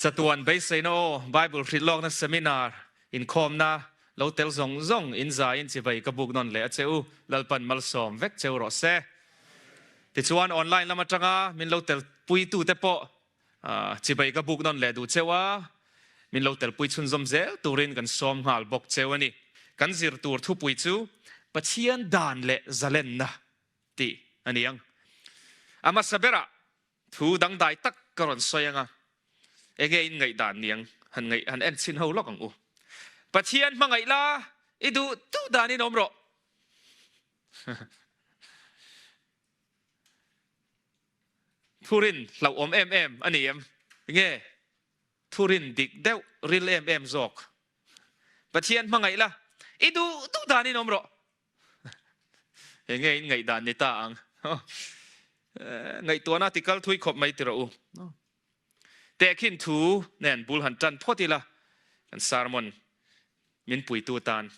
Chatuan beiseina aw, Bible hrilhlawkna seminar inkhawmna lo tel zawng zawng in zaiin chibai ka buk nawn leh a che u, Lalpan malsawm vek cheu rawh se. Tichuan online lam atanga min lo tel puitute pawh chibai ka buk nawn leh duh cheu a, min lo telpui chhunzawm zel turin kan sawm nghal bawk cheu a ni. Kan zir tur thupui chu Pathian dan leh zalenna tih a ni ang. A hmasa berah Thu dangdai tak ka rawn sawi anga, enge in ngaihdan niang han ngaih han en chhin ho lawk ang u. Pathian hmangaih la, i duh duh danin awm rawh. Thurin hlauhawm em em a ni em? Nge thurin dik deuh ril em em zawk? Pathian hmangaih la, i duh duh danin awm rawh. He nge in ngaihdan ni ta ang. Ngaihtuahna ti kal thui khawp mai ti rawh u. Tehkhin thu nen bul han tan phawt ila kan sermon min puitu tan.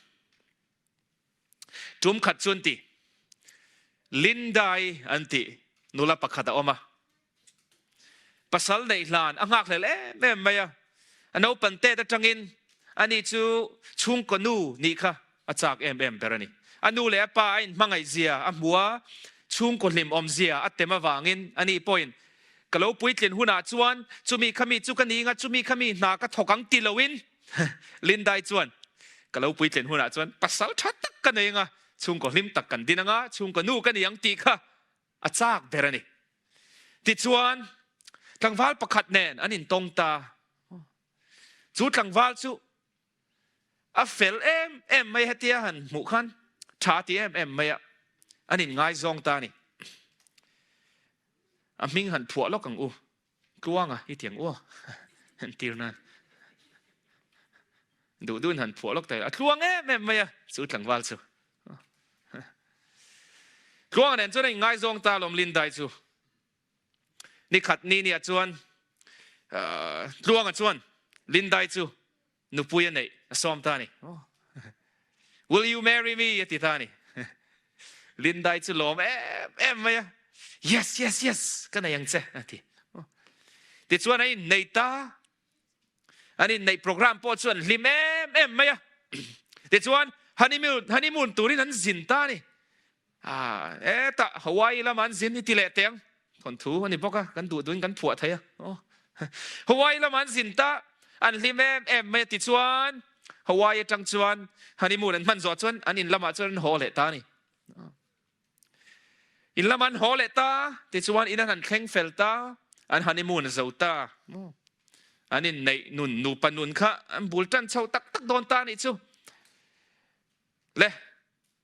Tum khat chuan ti Lindai an ti nula pakhat a awm a. Pasal neih hlan a nghakhlel em em mai a, a naupan tet atangin ani chu chhungkaw nu nih kha a chak em em ber a ni. A nu leh a pa a inhmangaih zia a hmu a, chhungkaw hlim awm zia a tem avangin ani pawhin ka lo puitlin hunah chuan chumi khami chu ka ni nga, chumi khami hna ka thawk ang ti loin Lindai chuan ka lo puitlin hunah chuan pasal tha tak ka nei anga, chhungkaw hlim tak kan din anga, chhungkaw nu ka ni ang tih kha a chak ber a ni. Tichuan, tlangval pakhat nen an intawng ta. Chu tlangval chu a fel em em mai hetia han hmuh khan tha ti em em mai a, an inngaizawng ta a ni. A hming han phuah lawk ang u. Tluanga i ti ang u entir nan duh duhin han phuah lawk ta a tluang em em mai a chu tlangval chu. Tluanga nen chuan a inngaizawng ta alawm Lindai chu. Nikhat ni nia chuan Tluanga chuan Lindai chu nupui a neih a sawm ta a ni. Will you marry me? a ti ta a ni. Lindai chu lawm em em mai a. Yes, yes, yes, ka nei ang che a ti. Tichuan a innei ta. An inneih program pawh chu an hlim em em mai a. Tichuan honeymoon, honeymoon turin an zin ta a ni. Ah, etah Hawaii lama an zin i ti leh teh ang. Thawnthu a ni bawk a, kan duh duhin kan phuah thei a. Aw. Hawaii lama an zin ta, an hlim em em mai a. Tichuan Hawaii atang chuan honeymoon an hman zawh chuan an in lamah chuan an haw leh ta a ni. In lamah an haw leh ta, tichuan in an han thleng fel ta, an honeymoon a zo ta. An inneih nun, nupa nun kha an bul tan chho tak tak dawn ta a nih chu. Le,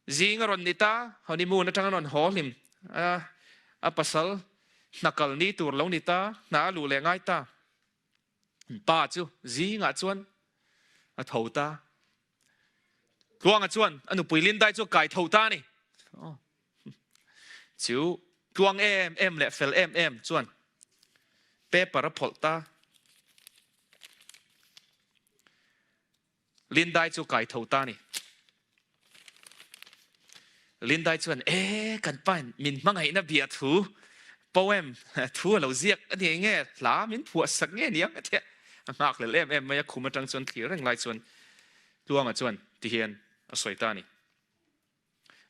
zing a rawn ni ta, honeymoon atang a rawn haw hlim a, a pasal hna kal ni tur lo ni ta, hna a luh leh ngai ta. Pa chu zingah chuan a tho ta. Tluanga chuan a nupui Lindai chu a kai tho ta a ni. Chu tluang em em leh fel em em chuan paper a phawlh ta. Lindai chu kai tho ta a ni. Lindai chuan, E, kan pain min hmangaihna bia thu, poem, thu a lo ziak a ni nge, hla min phuah sak nge niang a ti a. A nghakhlel em em mai a, khum atang chuan thlir reng lai chuan Tluanga chuan tihian a sawi ta a ni.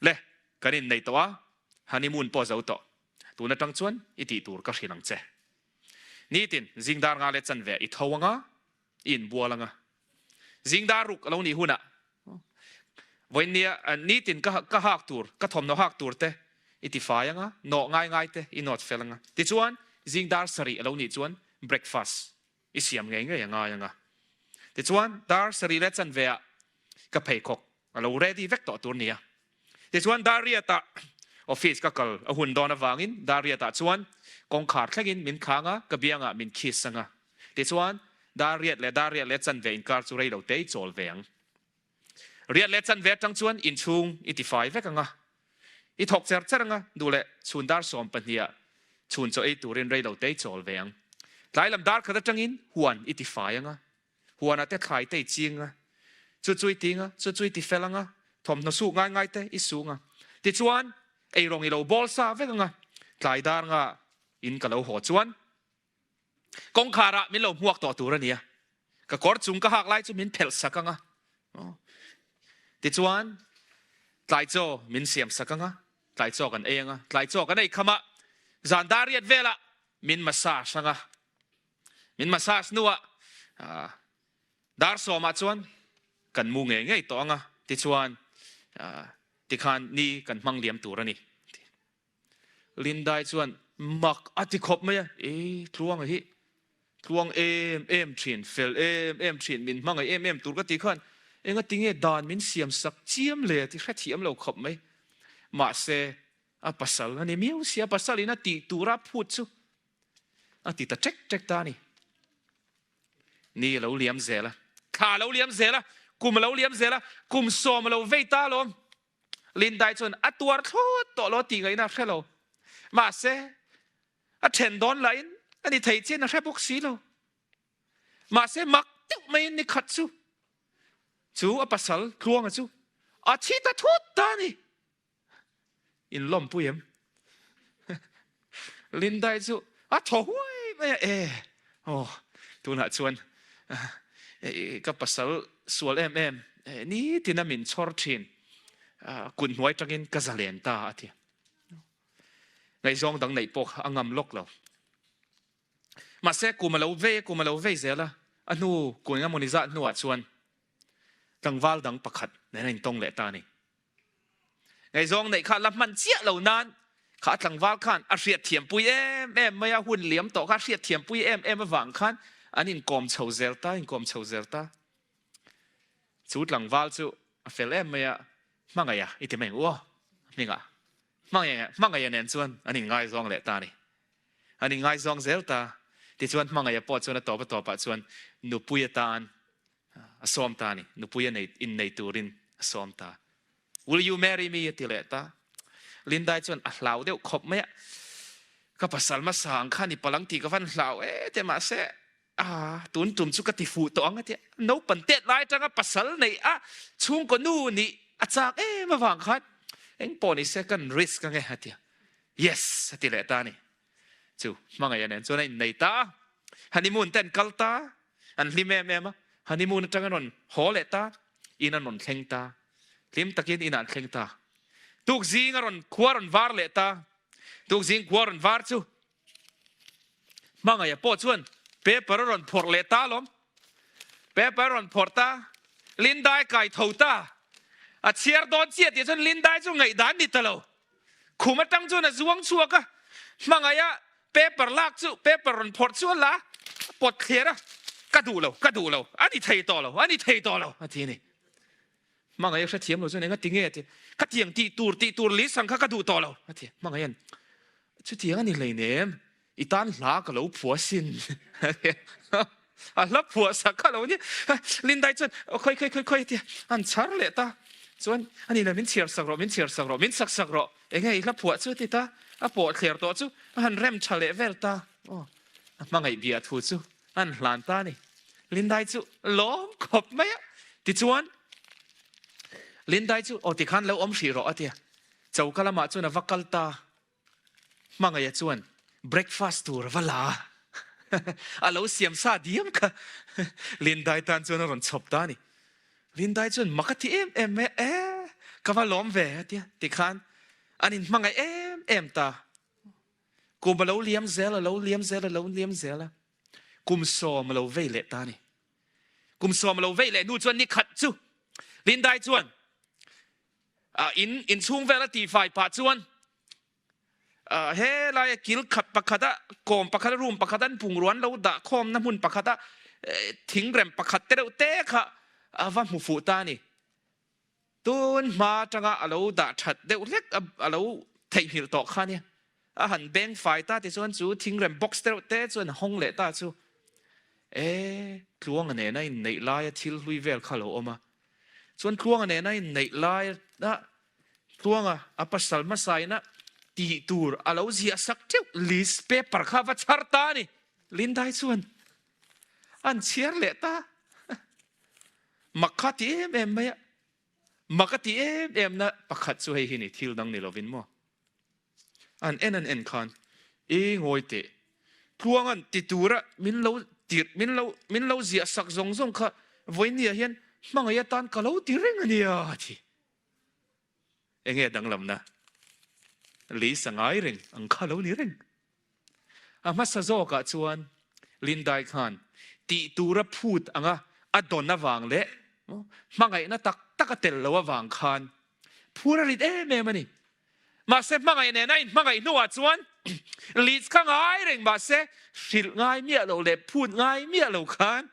Le, kan innei tawh a, honeymoon pawh a zo tawh. Tun atang chuan i tih tur ka hrilh ang che. Nitin zingdar nga leh chanve i tho anga, i inbual anga. Zingdar ruk a lo nih hunah vawiinnia nitin ka ka hak tur, ka thawmhnaw hak tur te i tifai anga, nawh ngai ngai te i nawt fel anga. Tichuan zingdar sarih a lo nih chuan breakfast i siam ngei ngei a ngai anga. Tichuan dar sarih leh chanve ah ka pheikhawk a lo ready vek tawh tur nia. Tichuan dar riat ah office ka kal a hun dawn avangin dar riat ah chuan kawngkhar thlengin min khang a, ka biangah min kiss anga. Tichuan dar riat leh dar riat leh chanve inkar chu rei lo te i chawl ve ang. Riat leh chanve atang chuan inchhung i tifai vek anga, i thawk cher cher anga, duh leh chhun dar 12 ah chhun chaw ei turin rei lo te i chawl ve ang. Tlai lam dar khat atangin huan i tifai anga, huanah te thlai te i ching a, chu chu i ting a, chu chu i tifel anga, thawmhnaw suh ngai ngai te i sung a. Tichuan eirawng i lo bawl sa vek anga, tlai dar nga in ka lo haw chuan. Kawngkhar ah min lo hmuak tawh tur a nia. Ka kawr chung ka hak lai chu min phelh sak anga. Tichuan tlai chaw min siam sak anga, tlai chaw kan ei anga, tlai chaw kan ei kham a, zan dar riat velah min massage anga. Min massage hnuah dar sawmah chuan kan mu ngei ngei tawh anga, tichuan tikhan ni kan hmang liam tur a ni. Lindai chuan mak a ti khawp mai a, E, Tluanga hi tluang em em thin, fel em em thin, min hmangaih em em tur ka ti khan engati nge dan min siam sak chiam le ti hrethiam lo khawp mai. Mahse, a pasal a ni miau sia, pasalin a tih tura phut chu a ti ta ṭek ṭek ta a ni. Ni a lo liam zel a, thla a lo liam zel a, kum a lo liam zel a, kum sawm a lo vei ta alawm. Lindai chuan a tuar thlawt tawh lo tih ngaihna a hre lo. Mahse, a then dawn lahin a ni thei chian a hre bawk si lo. Mahse, mak deuh maiin ni khat chu chu a pasal Tluanga chu a thi ta thut ta a ni. In lawmpui em? Lindai chu a thaw huai mai a, E, aw, tunah chuan ka pasal sual em em, nitin a min chhawr thin, kut hnuai tangin ka zalen ta a ti. Ngaihzawng dang neih pawh kha a ngam lawk lo. Mahse, kum a lo vei a, kum a lo vei zel a, a hnu kum engemaw ni zah hnuah chuan tlangval dang pakhat nen a intawng leh ta a ni. Ngaihzawng neih kha la hman chiah lo nan kha a tlangval khan a hriatthiampui em em mai a, hun liam tawh kha a hriatthiampui em em avang khan an inkawm chho zel ta, inkawm chho zel ta. Chu tlangval chu a fel em mai a, Hmangaih a i ti mai ang u aw, hmingah. Hmangaih, Hmangaih nen chuan an inngaizawng leh ta a ni. An inngaizawng zel ta. Tichuan Hmangaih pawh chuan a tawp a tawpah chuan nupui atan A sawm ta a ni. Nupui a nei, innei turin a sawm ta. Will you marry me? a ti leh ta. Lindai chuan a hlau deuh khawp mai a. Ka pasal hmasa ang khan i palang tih ka van hlau e te mahse a tun tum chu ka ti fuh tawh ang a ti a. Naupan tet lai atanga pasal neih a chhungkaw nu nih a chak em avang khan engpawh ni se kan risk ange a ti a. Yes a ti leh ta a ni. Chu hmangaih a nen chuan a innei ta a. Honeymoon te an kal ta. An hlim em em a, honeymoon atang an rawn haw leh ta, in an rawn thleng ta. Hlim takin in ah an thleng ta. Tukzing a rawn khua rawn var leh ta. Tukzing khua rawn var chu Hmangaih pawh chuan paper a rawn phawrh leh ta alawm. Paper a rawn phawrh ta. Lindai kai tho ta. A chhiar dawn chiah tih chuan Lindai chu ngaihdan ni ta lo. Khum atang chuan a zuang chhuak a, hmangaih a paper lak chu paper rawn phawrh chu a la a, a pawt thler a, ka duh lo, ka duh lo, a ni thei tawh lo, a ni thei tawh lo a ti a ni. Hmangaih a hrethiam lo chuan enga ti nge a ti, khatiang tih tur tih tur list ang kha ka duh tawh lo a ti. Hmangaiha'n chutiang a ni hleinem, I tan hla ka lo phuah sin. A hla phuah sak kha lo nia. Lindai chuan khawi khawi khawi khawi tia an chhar leh ta. Chuan ani la min chhiar sak rawh, min chhiar sak rawh, min sak sak rawh. Enge i hla phuah chu ti ta. A pawh thler tawh chu a han rem tha leh vel ta. Aw, a hmangaih bia thu chu a han hlan ta a ni. Lindai chu lawm khawp mai a. Tichuan Lindai chu aw tikhan lo awm hrih rawh a tia. Choka lamah chuan a va kal ta. Hmangaih chuan breakfast tur a va la a, a lo siam sa diam kha Lindai tan chuan a rawn chhawp ta a ni. Lindai chuan mak a ti em em mai a, E, ka va lawm ve a ti a, tikhan an inhmangaih em em ta. Kum a lo liam zel, a lo liam zel, a lo liam zel a, kum sawm a lo vei leh ta a ni. Kum sawm a lo vei leh hnu chuan ni khat chu Lindai chuan In inchhung vel a tihfai pah chuan he laia kil khat pakhata kawm pakhata room pakhata an bungrua an lo dah khawmna hmun pakhata thingrem pakhat te deuh te kha a va hmu fuh ta a ni. Tun hma atanga a lo dah that deuh hlek a lo theihnghilh tawh kha nia. A han beng fai ta tichuan chu thingrem box te reuh te chuan a hawng leh ta chu e Tluanga nena inneih laia thil hlui vel kha a lo awm a. Chuan Tluanga nena inneih laia Tluanga a pasal hmasa ina tih tur a lo ziah sak teuh list paper kha va chhar ta a ni. Lindai chuan an chhiar leh ta. Mak kha ti em em mai a. Mak a ti em em na pakhat chu hei hi ni thil dang ni lovin maw. An en an en khan, I ngawi teh. Tluanga'n ti tura min lo tirh, min lo min lo ziah sak zawng zawng kha vawinia hian hmangaih atan ka lo ti reng a nia a ti. Enge danglamna? Lisa ngai reng ang kha lo ni reng. A hmasa zawkah chuan Lindai khan tih tura phut anga a dawn avang leh hmangaihna tak tak a tel lo avang khan phur a rit em em a ni. Mahse hmangaih nena inhmangaih hnuah chuan Liz kha ngai reng mahse hrilh ngai miah lo leh phut ngai miah lo khan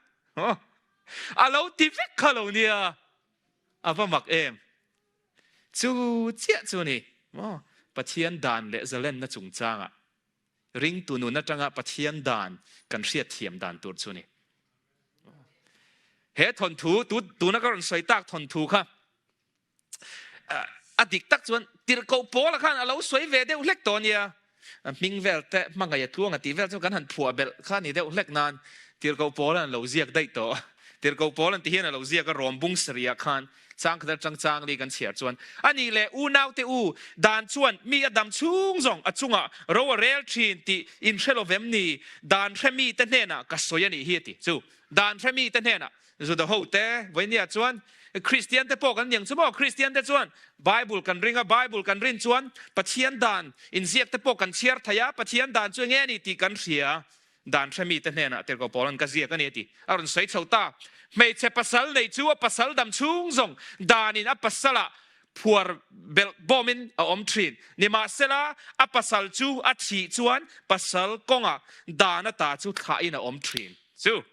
a lo ti vek kha lo nia. A va mak em? Chu chiah chu ni maw? Pathian dan leh zalenna chungchangah ringtu nun atanga Pathian dan kan hriatthiam dan tur chu ni. He thawnthu, tuna ka rawn sawi tak thawnthu kha a dik tak chuan tirhkoh Paula khan a lo sawi ve deuh hlek tawh nia. Hming vel te, hmangaih a tluang a tih vel chu kan han phuah belh kha ni deuh hlek nan Tirhkoh Paul an lo ziak daih tawh. Tirhkoh Paul an ti hian a lo ziak a, Rom bung sarih khan chang khat atang chang li kan chhiar chuan, A nih leh unaute u, dan chuan mi a dam chhung zawng a chungah ro a rel thin tih in hre lo vem ni? Dan hre mite hnenah ka sawi a nih hi a ti. Chu dan hre mite hnenah Juda ho te, Vainia chuan Kristian te pawh kan niang chu maw? Kristian te chuan Bible kan ring a, Bible kan rin chuan Pathian dan inziak te pawh kan chhiar thei a, Pathian dan chu enge a ni tih kan hria. Dan hre mite hnenah Tirhkoh Paula'n ka ziak a ni a ti. A rawn sawi chho ta. Hmeichhe pasal nei chu a pasal dam chhung zawng danin a pasalah phuar belh bawmin a awm thin. Nimahsela, a pasal chu a thih chuan pasal kawngah dan ata chu thlahin a awm thin. Chu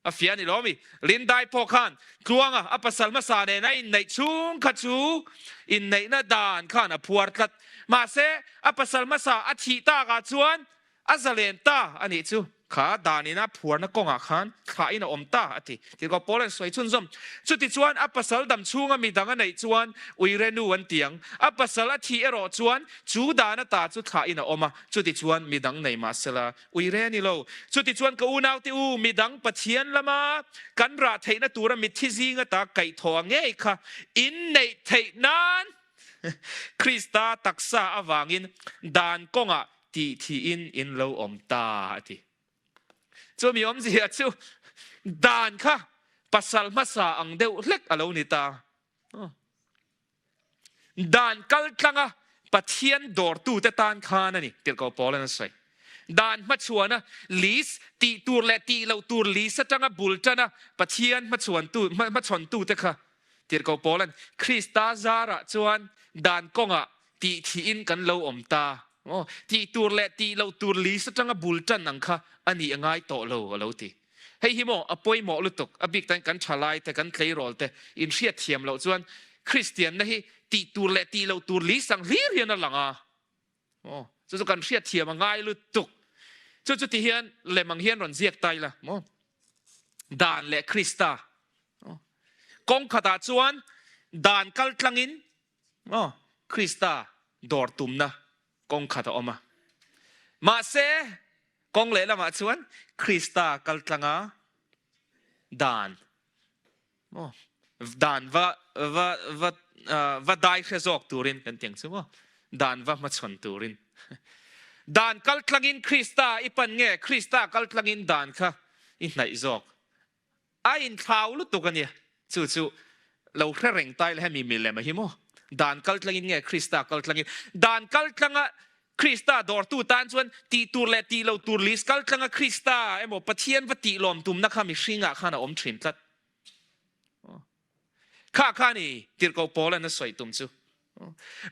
A fiah a ni lo ami? Lindai pawh khan Tluanga a pasal hmasa nen a inneih chhung kha chu inneihna dan khan a phuar tlat. Mahse, a pasal hmasa a thih takah chuan a zalen ta a nih chu. Kha danin a phuarna kawngah khan thlahin a awm ta a ti. Tirhkoh Paul an sawi chhunzawm. Chutichuan a pasal dam chhunga midang a neih chuan uire nu an ti ang. A pasal a thih erawh chuan chu dan ata chu thlahin a awm a, chutichuan midang nei mahsela Uire a ni lo. Chutichuan ka unaute u, midang Pathian lama kan rah theihna tura mitthi zing ata kaihthawh a ngei kha inneih theih nan Krista taksa avangin dan kawngah tih thihin in lo awm ta, a ti. Chumi awmzia chu dan kha pasal hmasa ang deuh hlek a lo ni ta. Dan kal tlanga Pathian dawrtute tan khan a ni, Tirhkoh Paul-a'n a sawi. Dan hmachhuana list tih tur leh tih loh tur list atanga bul tana Pathian hmachhuantu, hmachhawntute kha Tirhkoh Paul-a'n Krista zarah chuan dan kawngah tih thihin kan lo awm ta. Aw, tih tur leh tih loh tur list atanga bul tan ang kha a nih a ngai tawh lo, a lo ti. Hei hi maw a pawimawh lutuk, a bik tan kan thalai te, kan tleirawl te inhriat thiam loh chuan Kristianna hi tih tur leh tih loh tur li sang hlir hian a lang a. Maw? Chu chu kan hriat thiam a ngai lutuk. Chu chu ti hian lem ang hian rawn ziak ta ila maw? Dan leh Krista. Kawng khatah chuan dan kal tlangin maw Krista dawr tumna kawng khat a awm a. Mahse, kawng lehlamah chuan Krista kaltlanga dan, maw, dan va, va, va, va dai hre zawk turin kan ti ang chu maw, dan va hmachhawn turin. Dan kaltlangin Krista i pan nge, Krista kaltlangin dan kha i hnaih zawk. A inthlau lutuk a nia. Chu chu lo hre reng ta ila hemi milem a hi maw? Dan kal tlangin nge Krista kal tlangin? Dan kal tlanga Krista dawrtu tan chuan tih tur leh tih loh tur list kal tlanga Krista emaw Pathian va tih lawm tumna kha mihringah khan a awm thin tlat. Kha kha ni Tirhkoh Paula'n a sawi tum chu.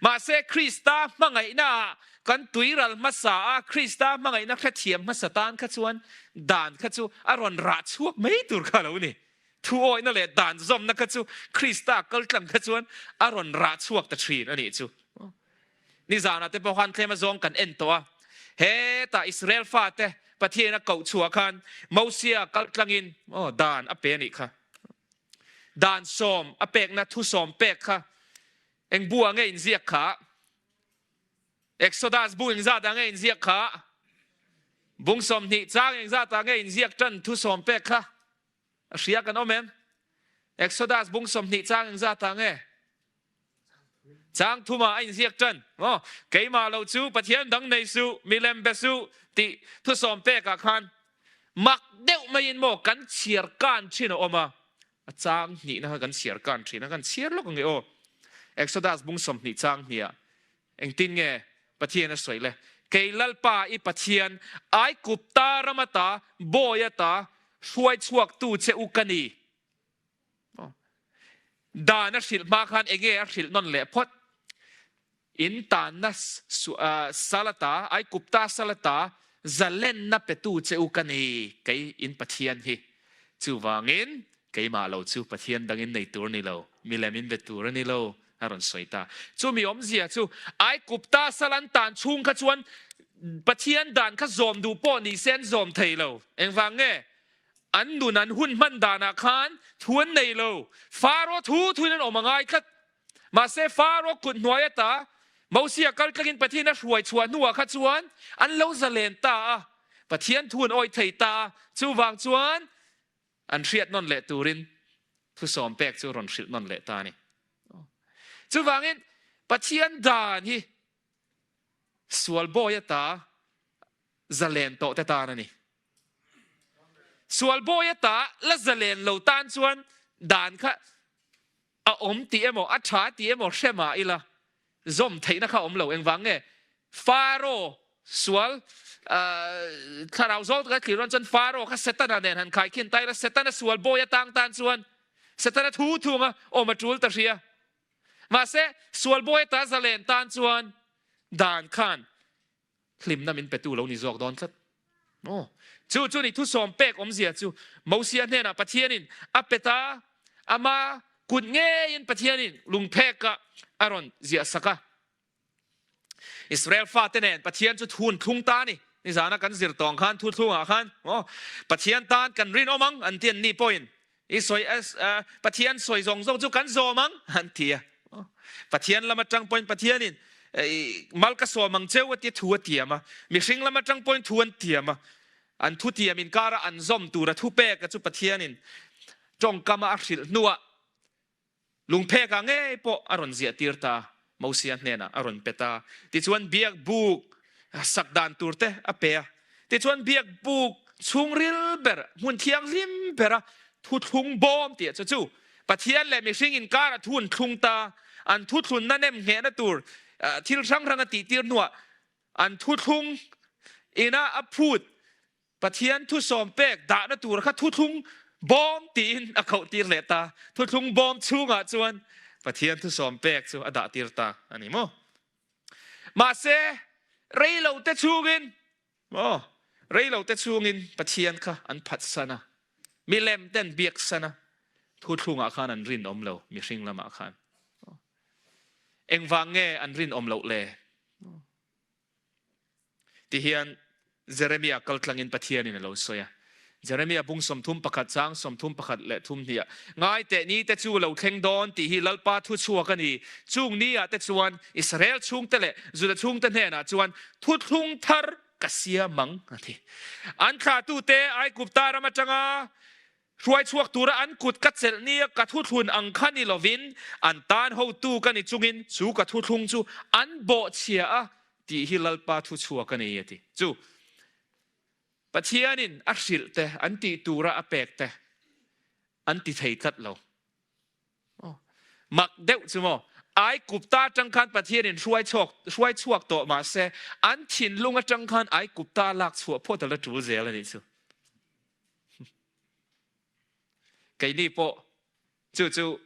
Mahse, Krista hmangaihnaah kan tuiral hmasa a, Krista hmangaihna hrethiam hmasa tan kha chuan dan kha chu a rawn rah chhuak mai tur kha a lo ni. Thuawihna leh dan zawmna kha chu Krista kaltlang kha chuan a rawn rah chhuak ta thin a nih chu. Nizanah te pawh khan tlem azawng kan en tawh a, hetah Israel fate Pathian a koh chhuah khan Mosia kaltlangin dan a pe a nih kha. Dan sawm a pekna thu sawm pek kha eng bu ah nge inziak kha? Exodus bu engzat ah nge inziak kha? Bung 20 chang engzat ah nge inziak tan thu sawm pek kha? A hria kan awm em? Exodus bung 20 chang engzat ah nge? Chang thuma a inziak tan, Aw, keimah lo chu Pathian dang nei suh, milem be suh, tih thusawm pekah khan mak deuh maiin maw kan chhiar kan thin a awm a, a chang hnihna kha kan chhiar kan thin a, kan chhiar lawk ange aw. Exodus bung 20 chang hniah engtin nge Pathian a sawi le? Kei Lalpa i Pathian, Aigupta ram ata, bawi ata hruai chhuaktu che u ka ni. Dan a hrilh hma khan enge a hrilh nawn leh phawt? In tanna sal ata, Aigupta sal ata zalenna petu che u ka ni, kei in Pathian hi. Chuvangin keimah lo chu Pathian dangin nei tur a ni lo, milem in be tur a ni lo, a rawn sawi ta. Chumi awmzia chu Aigupta sal an tan chhung kha chuan Pathian dan kha zawm duh pawh ni se an zawm thei lo. Engvang nge? An nun an hun hman danah khan thu an nei lo. Faro thu thuin an awm a ngai tlat. Mahse Faro kut hnuai ata Mosia kal tlakin Pathian a hruai chhuah hnuah kha chuan an lo zalen ta a, Pathian thu an awih thei ta a, chuvang chuan an hriat nawn leh turin thusawm pek chu rawn hrilh nawn leh ta a ni. Chuvangin Pathian dan hi sual bawi ata zalen tawh te tan a ni. Sual bawi ata la zalen lo tan chuan dan kha a awm tih emaw a tha tih emaw hre mah ila zawm theihna kha awm lo. Engvang nge? Faro sual thlarau zawng taka thlir rawn chuan Faro kha Setana nen han khaikhin ta ila Setana sual bawi atang tan chuan Setana thu thunga awm a tul ta hria. Mahse sual bawi ata zalen tan chuan dan khan hlimna min petu lo ni zawk dawn tlat. Aw, chu chu ni thusawm pek awmzia chu Mosia hnenah Pathianin a pe ta, ama kut ngeiin Pathianin lungphekah a rawn ziah sak a. Israel fate nen Pathian chu thun thlung ta a ni. Nizana kan zir tawng khan thu thlungah khan, aw, Pathian tan kan rinawm ang an ti an ni pawhin I sawi Pathian sawi zawng zawng chu kan zawm ang an ti a. Pathian lam atang pawhin Pathianin mal ka sawm ang cheu a tia thu a tiam a. Mihring lam atang pawhin thu an tiam a. An thu tiam inkara an zawm tura thu pek a chu Pathianin tawngkama a hrilh hnuah Lungphekah ngei pawh a rawn ziah tir ta, Mosia hnenah a rawn pe ta. Tichuan biak buk sak dan tur te a pe a. Tichuan biak buk chhungril ber, hmun thianghlim bera thuthlung bawm tih chu chu Pathian leh mihring inkara thu an thlung ta, an thuthlunna nem nghehna tur thil hrang hrang a tihtir hnuah an thuthlung ina a phut Pathian thusawm pek dahna tur kha thuthlung bawm tiin a khoh tir leh ta. Thuthlung bawm chhungah chuan Pathian thusawm pek chu a dah tir ta a ni maw? Mahse, reilo te chhungin, maw? Reilo te chhungin Pathian kha an phatsan a, milem ten biaksan a, thuthlungah khan an rinawm lo, mihring lamah khan. Engvang nge an rinawm loh le? Ti hian Jeremia kaltlangin Pathianin a lo sawi a. Jeremia bung 31 chang 31 leh thum hniah, Ngai teh ni te chu lo thleng dawn tih hi Lalpa thu chhuak a ni. Chung ni ah te chuan Israel chhungte leh Juda chhungte hnenah chuan thuthlung thar ka siam ang a ti. An thlahtute Aigupta ram atanga Hruai chhuak tura an kut ka chelh nia ka thuthlun ang kha ni lovin an tan hotu ka ni chungin chu ka thuthlung chu an bawhchhia a tih hi Lalpa thu chhuak a ni a ti. Chu Pathianin a hrilh te an tih tura a pek te an ti thei tlat lo. Mak deuh chu maw? Aigupta atang khan Pathianin hruai chhuak hruai chhuak tawh mahse an thinlung atang khan Aigupta lak chhuah phawt a la tul zel a nih chu. Keini pawh chu chu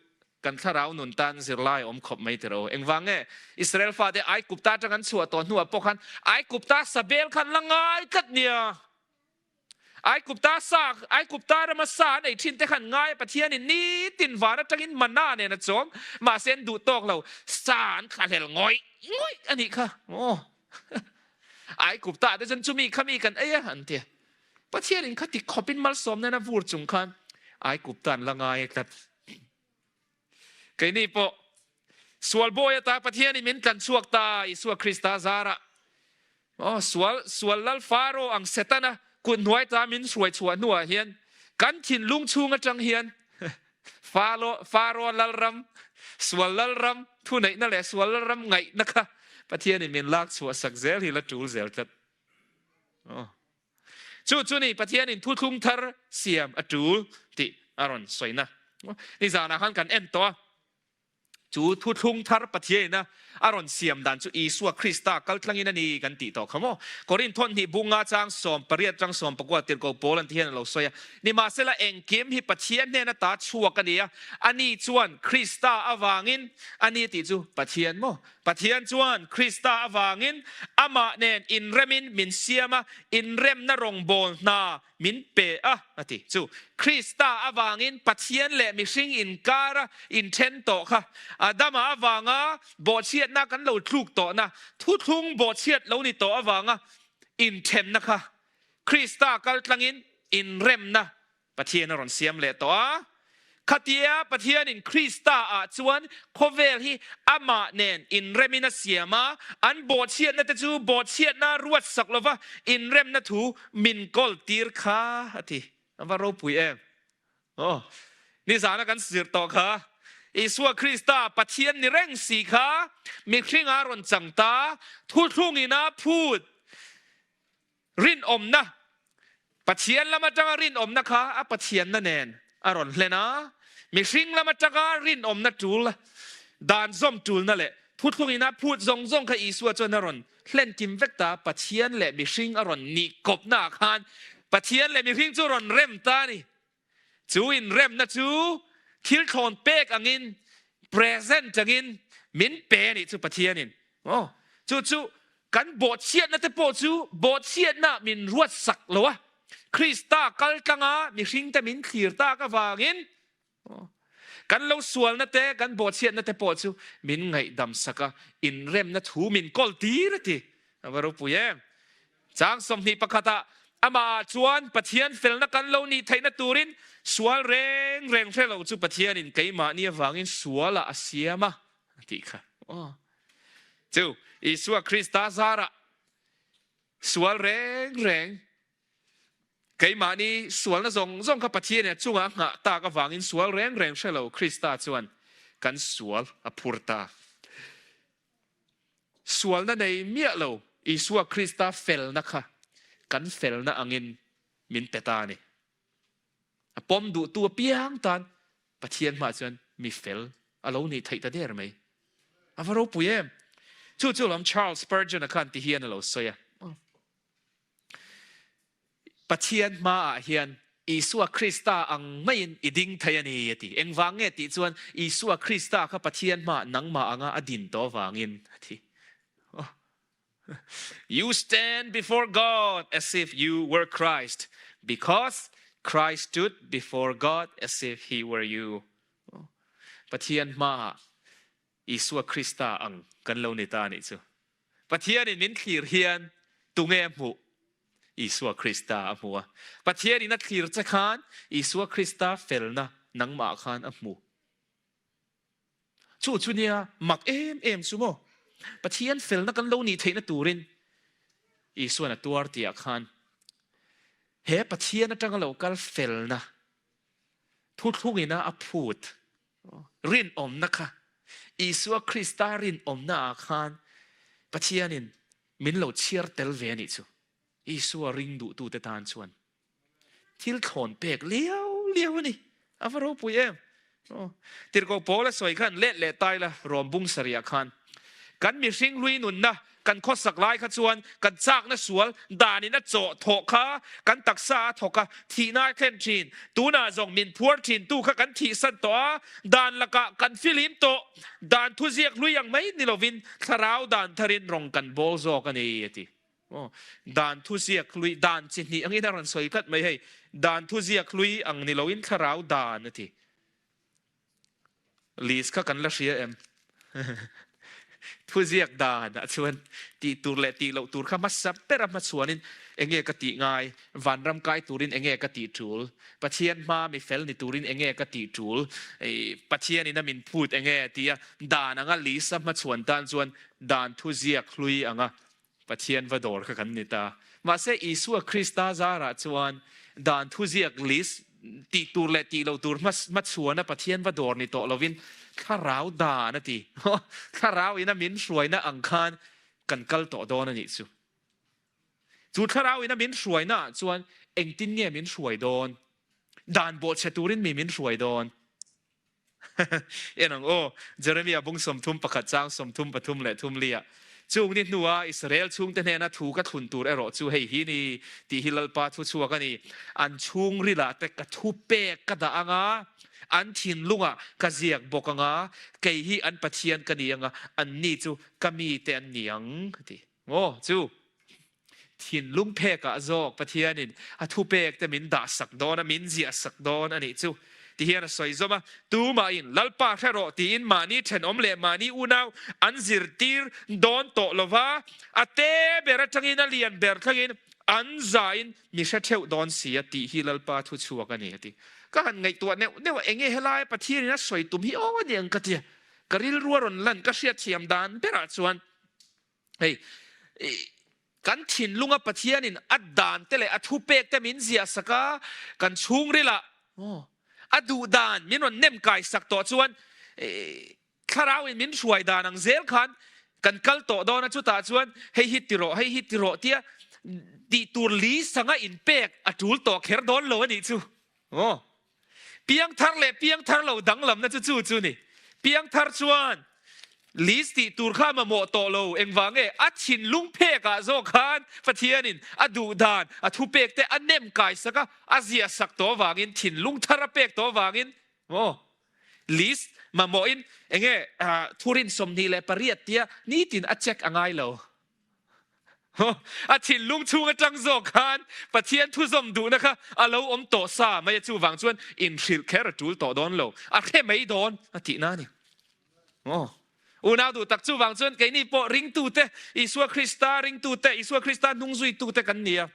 kan thlarau nun tan zirlai awm khawp mai tiro. Engvang nge Israel fate Aigupta atang an chhuah tawh hnuah pawh khan Aigupta sabel khan la ngai tlat nia. Aigupta sa Aigupta rama sa an ei thin te khan ngai a Pathianin nitin van atangin mana nen a chawm mahse an duh tawk lo sa an thlahlel ngawih ngawih a nih kha. Aw Aigupta te chuan chumi kha mi kan ei a an ti a. Pathianin kha ti khawpin malsawm nen a vur chung khan Aigupta an la ngai tlat. Keini pawh sual bawi ata Pathianin min tlan chhuak ta Isua Krista zarah. Aw, sual, sual lal Faro ang Setana kut hnuai ta min hruai chhuah hnuah hian kan thinlung chhung atang hian Falo, Faro lalram, sual lalram. Thuneihna leh sual ram ngaihna kha Pathianin min lak chhuah sak zel hi la tul zel tlat. Aw. Chu chu ni Pathianin thuthlung thar siam a tul tih a rawn sawina. Nizanah khan kan en tawh a. Chu thuthlung thar Pathianina a rawn siam dan chu Isua Krista kaltlangin a ni kan tih tawh kha maw? Korinth thawnhnih bunga chang 18 tang 19 tirhkoh Paul an ti hian a lo sawi a. Nimahsela engkim hi Pathian hnena ta chhuak a ni a, ani chuan Krista avangin a ni tih chu Pathian maw? Pathian chuan Krista avangin amah nen inremin min siam a, inremna rawngbâwl hna min pe a, a ti. Chu Krista avangin Pathian leh mihring inkara inthen tawh kha Adama avanga bawhchhiatna kan lo tluk tawhna, thuthlung bawhchhiat lo ni tawh avanga inthenna kha Krista kaltlangin inremna Pathian a rawn siam leh tawh a. Khatia Pathianin Krista-ah chuan khawvel hi amah nen inremin a siam a, an bawhchhiatna te chu bawhchhiatna ruat sak lova inremna thu min kawl tir kha a ti. A va ropui em? Aw, nizana kan zir tawh kha. Isua Krista Pathian ni reng si kha mihringa rawn chang ta, thuthlungin a phut. Rinawmna, Pathian lam atanga rinawmna kha a Pathianna nen a rawn hlen a, mihring lam atanga rinawmna tul, dan zawm tulna leh thuthlungin a phut zawng zawng kha Isua chuan a rawn hlen kim vek ta, Pathian leh mihring a rawn nih kawpnaah khan Pathian leh mihring chu a rawn rem ta a ni. Chu inremna chu thil thlawn pek angin, present angin min pe a nih chu Pathianin. Aw, chu chu kan bawhchhiatna te pawh chu bawhchhiatna min ruat sak lo a, Krista kal tlanga mihringte min thlir tak avangin kan lo sualna te, kan bawhchhiatna te pawh chu min ngaihdam sak a, inremna thu min kawl tir a ti. A va ropui em! Chang 21 ah amah ah chuan Pathian felna kan lo nih theihna turin sual reng reng hre lo chu Pathianin keimahni avangin sualah a siam a, a tih kha. Aw. Chu Isua Krista zarah sual reng reng keimahni sualna zawng zawng kha Pathianin a chungah a nghah tak avangin sual reng reng hre lo Krista chuan kan sual a phur ta. Sualna nei miah lo Isua Krista felna kha kan felna angin min pe ta a ni. A pawm duhtu apiang tan Pathian hmaah chuan mi fel a lo nih theih ta der mai. A va ropui em! Chu chu lawm Charles Spurgeon-a khan ti hian a lo sawi a. Pathian hmaah hian Isua Krista ang maiin i ding thei a ni, a ti. Engvang nge tih chuan Isua Krista kha Pathian hmaah nangmah anga a din tawh avangin, a ti. You stand before God as if you were Christ, because Christ stood before God as if he were you. Pathian hmaah Isua Krista ang kan lo ni ta a nih chu. Pathianin min thlir hian tunge a hmuh? Isua Krista a hmu a. Pathianin a thlir che khan Isua Krista felna nangmah khan a hmu. Chu chu nia mak em em chu maw? Pathian felna kan lo nih theihna turin Isuan a tuar tihah khan he Pathian atanga lo kal felna thuthlungina a phut Rinawmna kha Isua Krista rinawmnaah khan Pathianin min lo chhiar tel ve a nih chu. Isua ring duhtute tan chuan thil thlawn pek liau liau a ni. A va ropui em! Tirhkoh Paula sawi khan let leh tai la rawm bung sarihah khan kan mihring hlui nunna Kan khawsak lai kha chuan kan chakna sual danin a chawh thawh kha kan taksa a thawk a, thihna a thlen thin. Tunah zawng min phuar thintu kha kan thihsan tawh a, dan lakah kan filim tawh. Dan thuziak hlui ang mai ni lovin thlarau dan tharin rawng kan bawl zawk a ni, a ti. Aw, dan thuziak hlui, dan chi hnih angin a rawn sawi tlat mai hei. Dan thuziak hlui ang ni loin thlarau dan, a ti. List kha kan la hria em? Thuziak dan ah chuan tih tur leh tih loh tur kha hmasa ber a hmachhuanin enge ka tih ngai, vanram kai turin enge ka tih tul, Pathian hma mi fel ni turin enge ka tih tul, Pathianin a min phut enge tia dan anga list a hmachhuan tan chuan dan thuziak hlui anga Pathian va dawr kha kan ni ta. Mahse Isua Krista zarah chuan dan thuziak list Tih tur leh tih loh tur hmachhuana Pathian va dawr ni tawh lovin thlarau dan a ti. Thlarau ina min hruaina ang khan kan kal tawh dawn a nih chu. Chu thlarau ina min hruaina ah chuan engtin nge min hruai dawn? Dan bawhchhe turin mi min hruai dawn? En ang aw, Jeremia bung 31 chang 33 leh thum lia, Chung ni hnua Israel chhungte hnena thu ka thlun tur erawh chu hei hi ni, tih hi Lalpa thu chhuak a ni. An chhungrilah te ka thu pek ka dah ang a, an thinlungah ka ziak bawk ang a, kei hi an Pathian ka ni ang a, anni chu ka mite an ni ang, a ti. Aw, chu Thinlung phekah zawk Pathianin a thupek te min dahsak dawn a, min ziahsak dawn a nih chu ti hian a sawi zawm a. Tumahin Lalpa hre rawh tiin mahni thenawm leh mahni unau an zirtir dawn tawh lo va, a te ber atangin a lian ber thlengin an zain mi hre theuh dawn si a tih hi Lalpa thu chhuak a ni a ti. Ka han ngaihtuah neuh neuh a, enge helaia Pathianin a sawi tum hi aw a ni ang ka ti a, ka rilru a rawn lan ka hriatthiam dan berah chuan Hei, kan thinlunga Pathianin a dan te leh a thupek te min ziah sak a, kan chhungrilah a duh dan min rawn nem kai sak tawh chuan thlarauin min hruai dan ang zel khan kan kal tawh dawn a, chutah chuan hei hi ti rawh, hei hi ti rawh tia tih tur li sanga inpek a tul tawh kher dawn lo a nih chu. Aw. Piangthar leh piangthar lo danglamna chu chu chu ni. Piangthar chuan list tih tur kha mamawh tawh lo. Engvang nge? A thinlung phekah zawk khan Pathianin a duh dan, a thupek te a nem kai sak a, a ziah sak tawh avangin, thinlung thar a pek tawh avangin maw list mamawhin enge thurin 28 tia nitin a check a ngai lo. A thinlung chhung atang zawk khan Pathian thuzawm duhna kha a lo awm tawh sa mai a, chuvang chuan inhrilh kher a tul tawh dawn lo, a hre mai dawn a tihna a ni. Aw, unau duh tak, chuvang chuan keini pawh ringtute, Isua Krista ringtute, Isua Krista hnungzuitute kan ni a.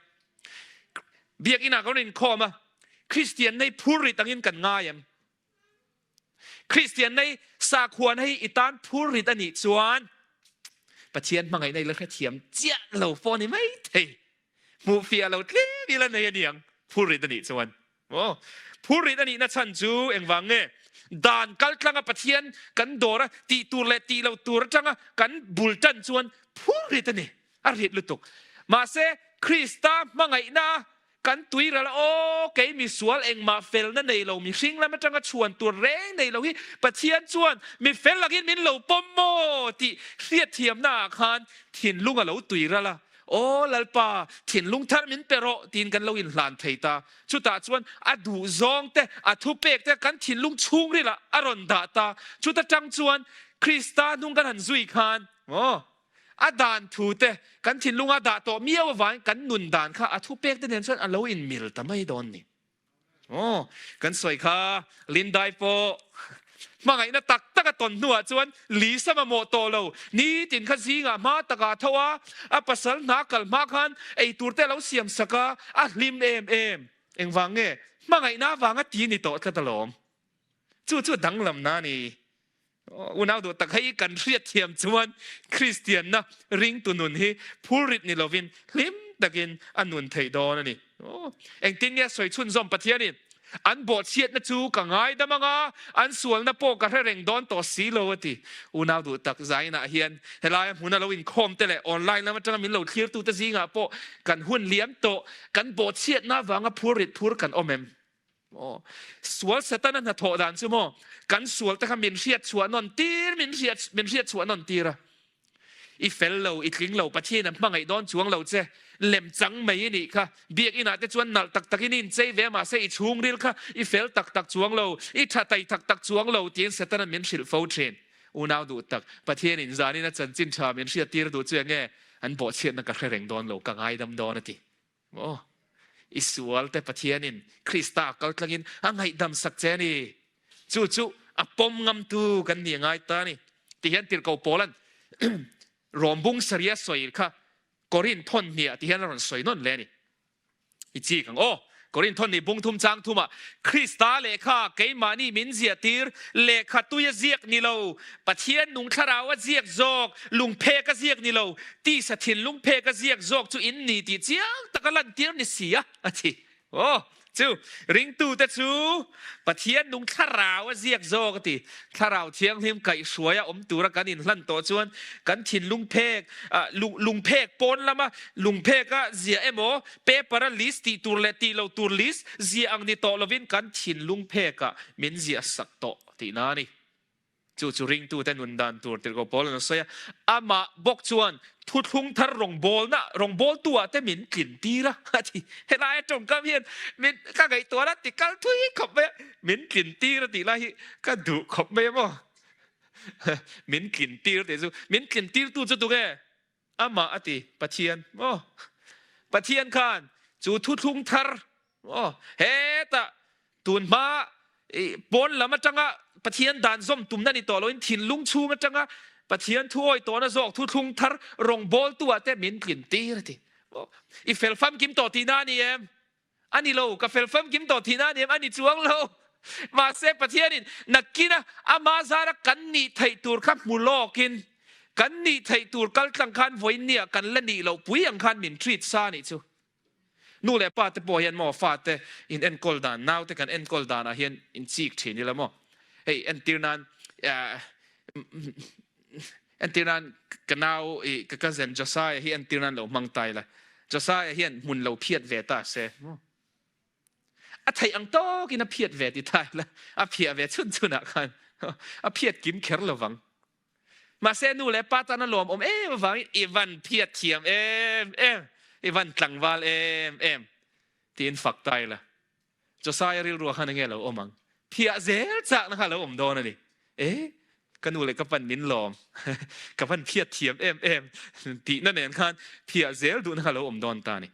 Biakinah kan inkhawm a, Kristian nei phurrit angin kan ngai em? Kristian nei sakhuan hei i tan phurrit a nih chuan Pathian hmangaihna i la hrethiam chiah lo pawh a ni mai thei. Hmuh fiah lo tlem ila nei a niang phurrit a nih chuan. Aw, phurrit a nihna chhan chu engvang nge? Dan kal tlanga Pathian kan dawr a tih tur leh tih loh tur atanga kan bul tan chuan phurrit a ni, a rit lutuk. Mahse, Krista hmangaihna a Kan tui ral aw, kei misual engmah felna nei lo, mihring lam atanga chhuan tur reng nei lo hi Pathian chuan mi fel lakin min lo pawm maw tih hriatthiamna ah khan thinlung a lo tui ral a, Aw Lalpa, thinlung thar min pe rawh tiin kan lo inhlan thei ta. Chutah chuan a duhzawng te, a thupek te kan thinlung chhungril ah a rawn dah ta. Chuta tang chuan Krista hnung kan han zui khan, aw, A dan thu te kan thinlunga dah tawh miau avangin kan nun dan kha a thupek te nen chuan a lo inmil ta mai dawn ni. Aw, kan sawi kha Lindai pawh hmangaihna tak tak a tawn hnuah chuan Lisa mamawh tawh lo. Nitin kha zingah hma takah a tho a, a pasal hna kal hma khan eitur te a lo siam sak a, a hlim em em. Engvang nge? Hmangaihna avanga ti ni tawh tlat alawm. Chu chu danglamna a ni. Unau duh tak hei kan hriatthiam chuan Kristianna ringtu nun hi phurrit ni lovin hlim takin a nun theih dawn a ni. Engtin nge sawi chhunzawm Pathianin an bawhchhiatna chu ka ngaidam ang a, an sualna pawh ka hre reng dawn tawh si lo a ti. Unau duh tak zainah hian helaia hmuna lo inkhawm te leh online lam atanga min lo thlirtute zingah pawh kan hun liam tawh kan bawhchhiatna avanga phurrit phur kan awm em? Maw? Sual Setana hnathawh dan chu maw? Kan sual te kha min hriat chhuah nawn tir, min hriat, min hriat chhuah nawn tir a. I fel lo, i tling lo, Pathian a hmangaih dawn chuang lo che. Lem chang mai i nih kha. Biakinah te chuan nalh tak takin i inchei ve a, mahse i chhungril kha i fel tak tak chuang lo, i tha tai tak tak chuang lo tiin Setana min hrilh fo thin. Unau duh tak, Pathianin zanin a chanchin tha min hriat tir duh chu enge? An bawhchhiatna ka hre reng dawn lo, ka ngaidam dawn a ti. Maw? I sualte Pathianin Krista kal tlangin a ngaihdam sak che a ni. Chu chu a pawm ngamtu kan ni a ngai ta a ni. Ti hian Tirhkoh Paula'n Rom bung saria sawi kha Korin thawn hniah ti hian a rawn sawi nawn hle a ni. I chik ang aw. Korin thawn ni bung thum chang thumah Krista lehkha keimahni min ziahtir lehkha tui a ziak ni lo, Pathian nung thlarau a ziak zawk, lungphek a ziak ni lo, Tisa thinlung phek a ziak zawk chu in ni tih chiang taka lantir ni si a, a ti. Aw! Chu ringtute chu Pathian nung thlarau a ziak zawk a ti. Thlarau thianghlim kaihhruaia awm tura kan inhlan tawh chuan kan thinlung phek, lungphek pawn lama lungpheka ziah emaw, paper-a list tih tur leh tih loh tur list ziah ang ni tawh lovin kan thinlung phekah min ziah sak tawh tihna a ni. Chu chu ringtute nun dan tur tirhkoh Paul an sawi a, amah bawk chuan thuthlung thar rawngbawlna rawngbawltu-ah te min tlin tir a, a ti. Helai tawngkam hian min ka ngaihtuah la ti kal thui khawp mai a, min tlin tir a tih lai hi ka duh khawp mai a maw? Min tlin tir tih chu min tlin tirtu chu tunge? Amah a ti, Pathian maw? Pathian khan chu thuthlung thar maw? Hetah tun hma pawn lam atanga Pathian dan zawm tumna ni tawh loin thinlung chhung atanga Pathian thu awi tawhna zawk thuthlung thar rawngbawltu ah te min tlin tir a ti. I fel famkim tawh tihna a ni em? A ni lo, ka fel famkim tawh thihna a ni em? A ni chuang lo. Mahse, Pathianin nakkina ama zara kan nih theih tur kha hmu lawkin, kan nih theih tur kaltlang khan vawiinnia kan la nih loh pui ang khan min treat sa a nih chu. Nu leh pa te pawh hian maw fate in enkawl dan, naute kan enkawl danah hian in chik thin ila maw? Hei entir nan Entir nan ka nau i ka cousin Josiah hi entir nan lo hmang ta ila. Josiah hian hmun lo phiat ve ta se. A theih ang tawkin a phiat ve ti ta ila. A phiah ve chhun chhunah khan a phiat kim kher lovang. Mahse nu leh pa tan a lawmawm em avangin i van phiat thiam em em, i van tlangval em em tiin fak ta ila. Josiah rilruah khan enge lo awm ang? Thiah zel chakna kha lo awm dawn a ni. E, ka nu leh ka pan min lawm, ka van phiat thiam em em tihna nen khan thiah zel duhna kha lo awm dawn ta a ni.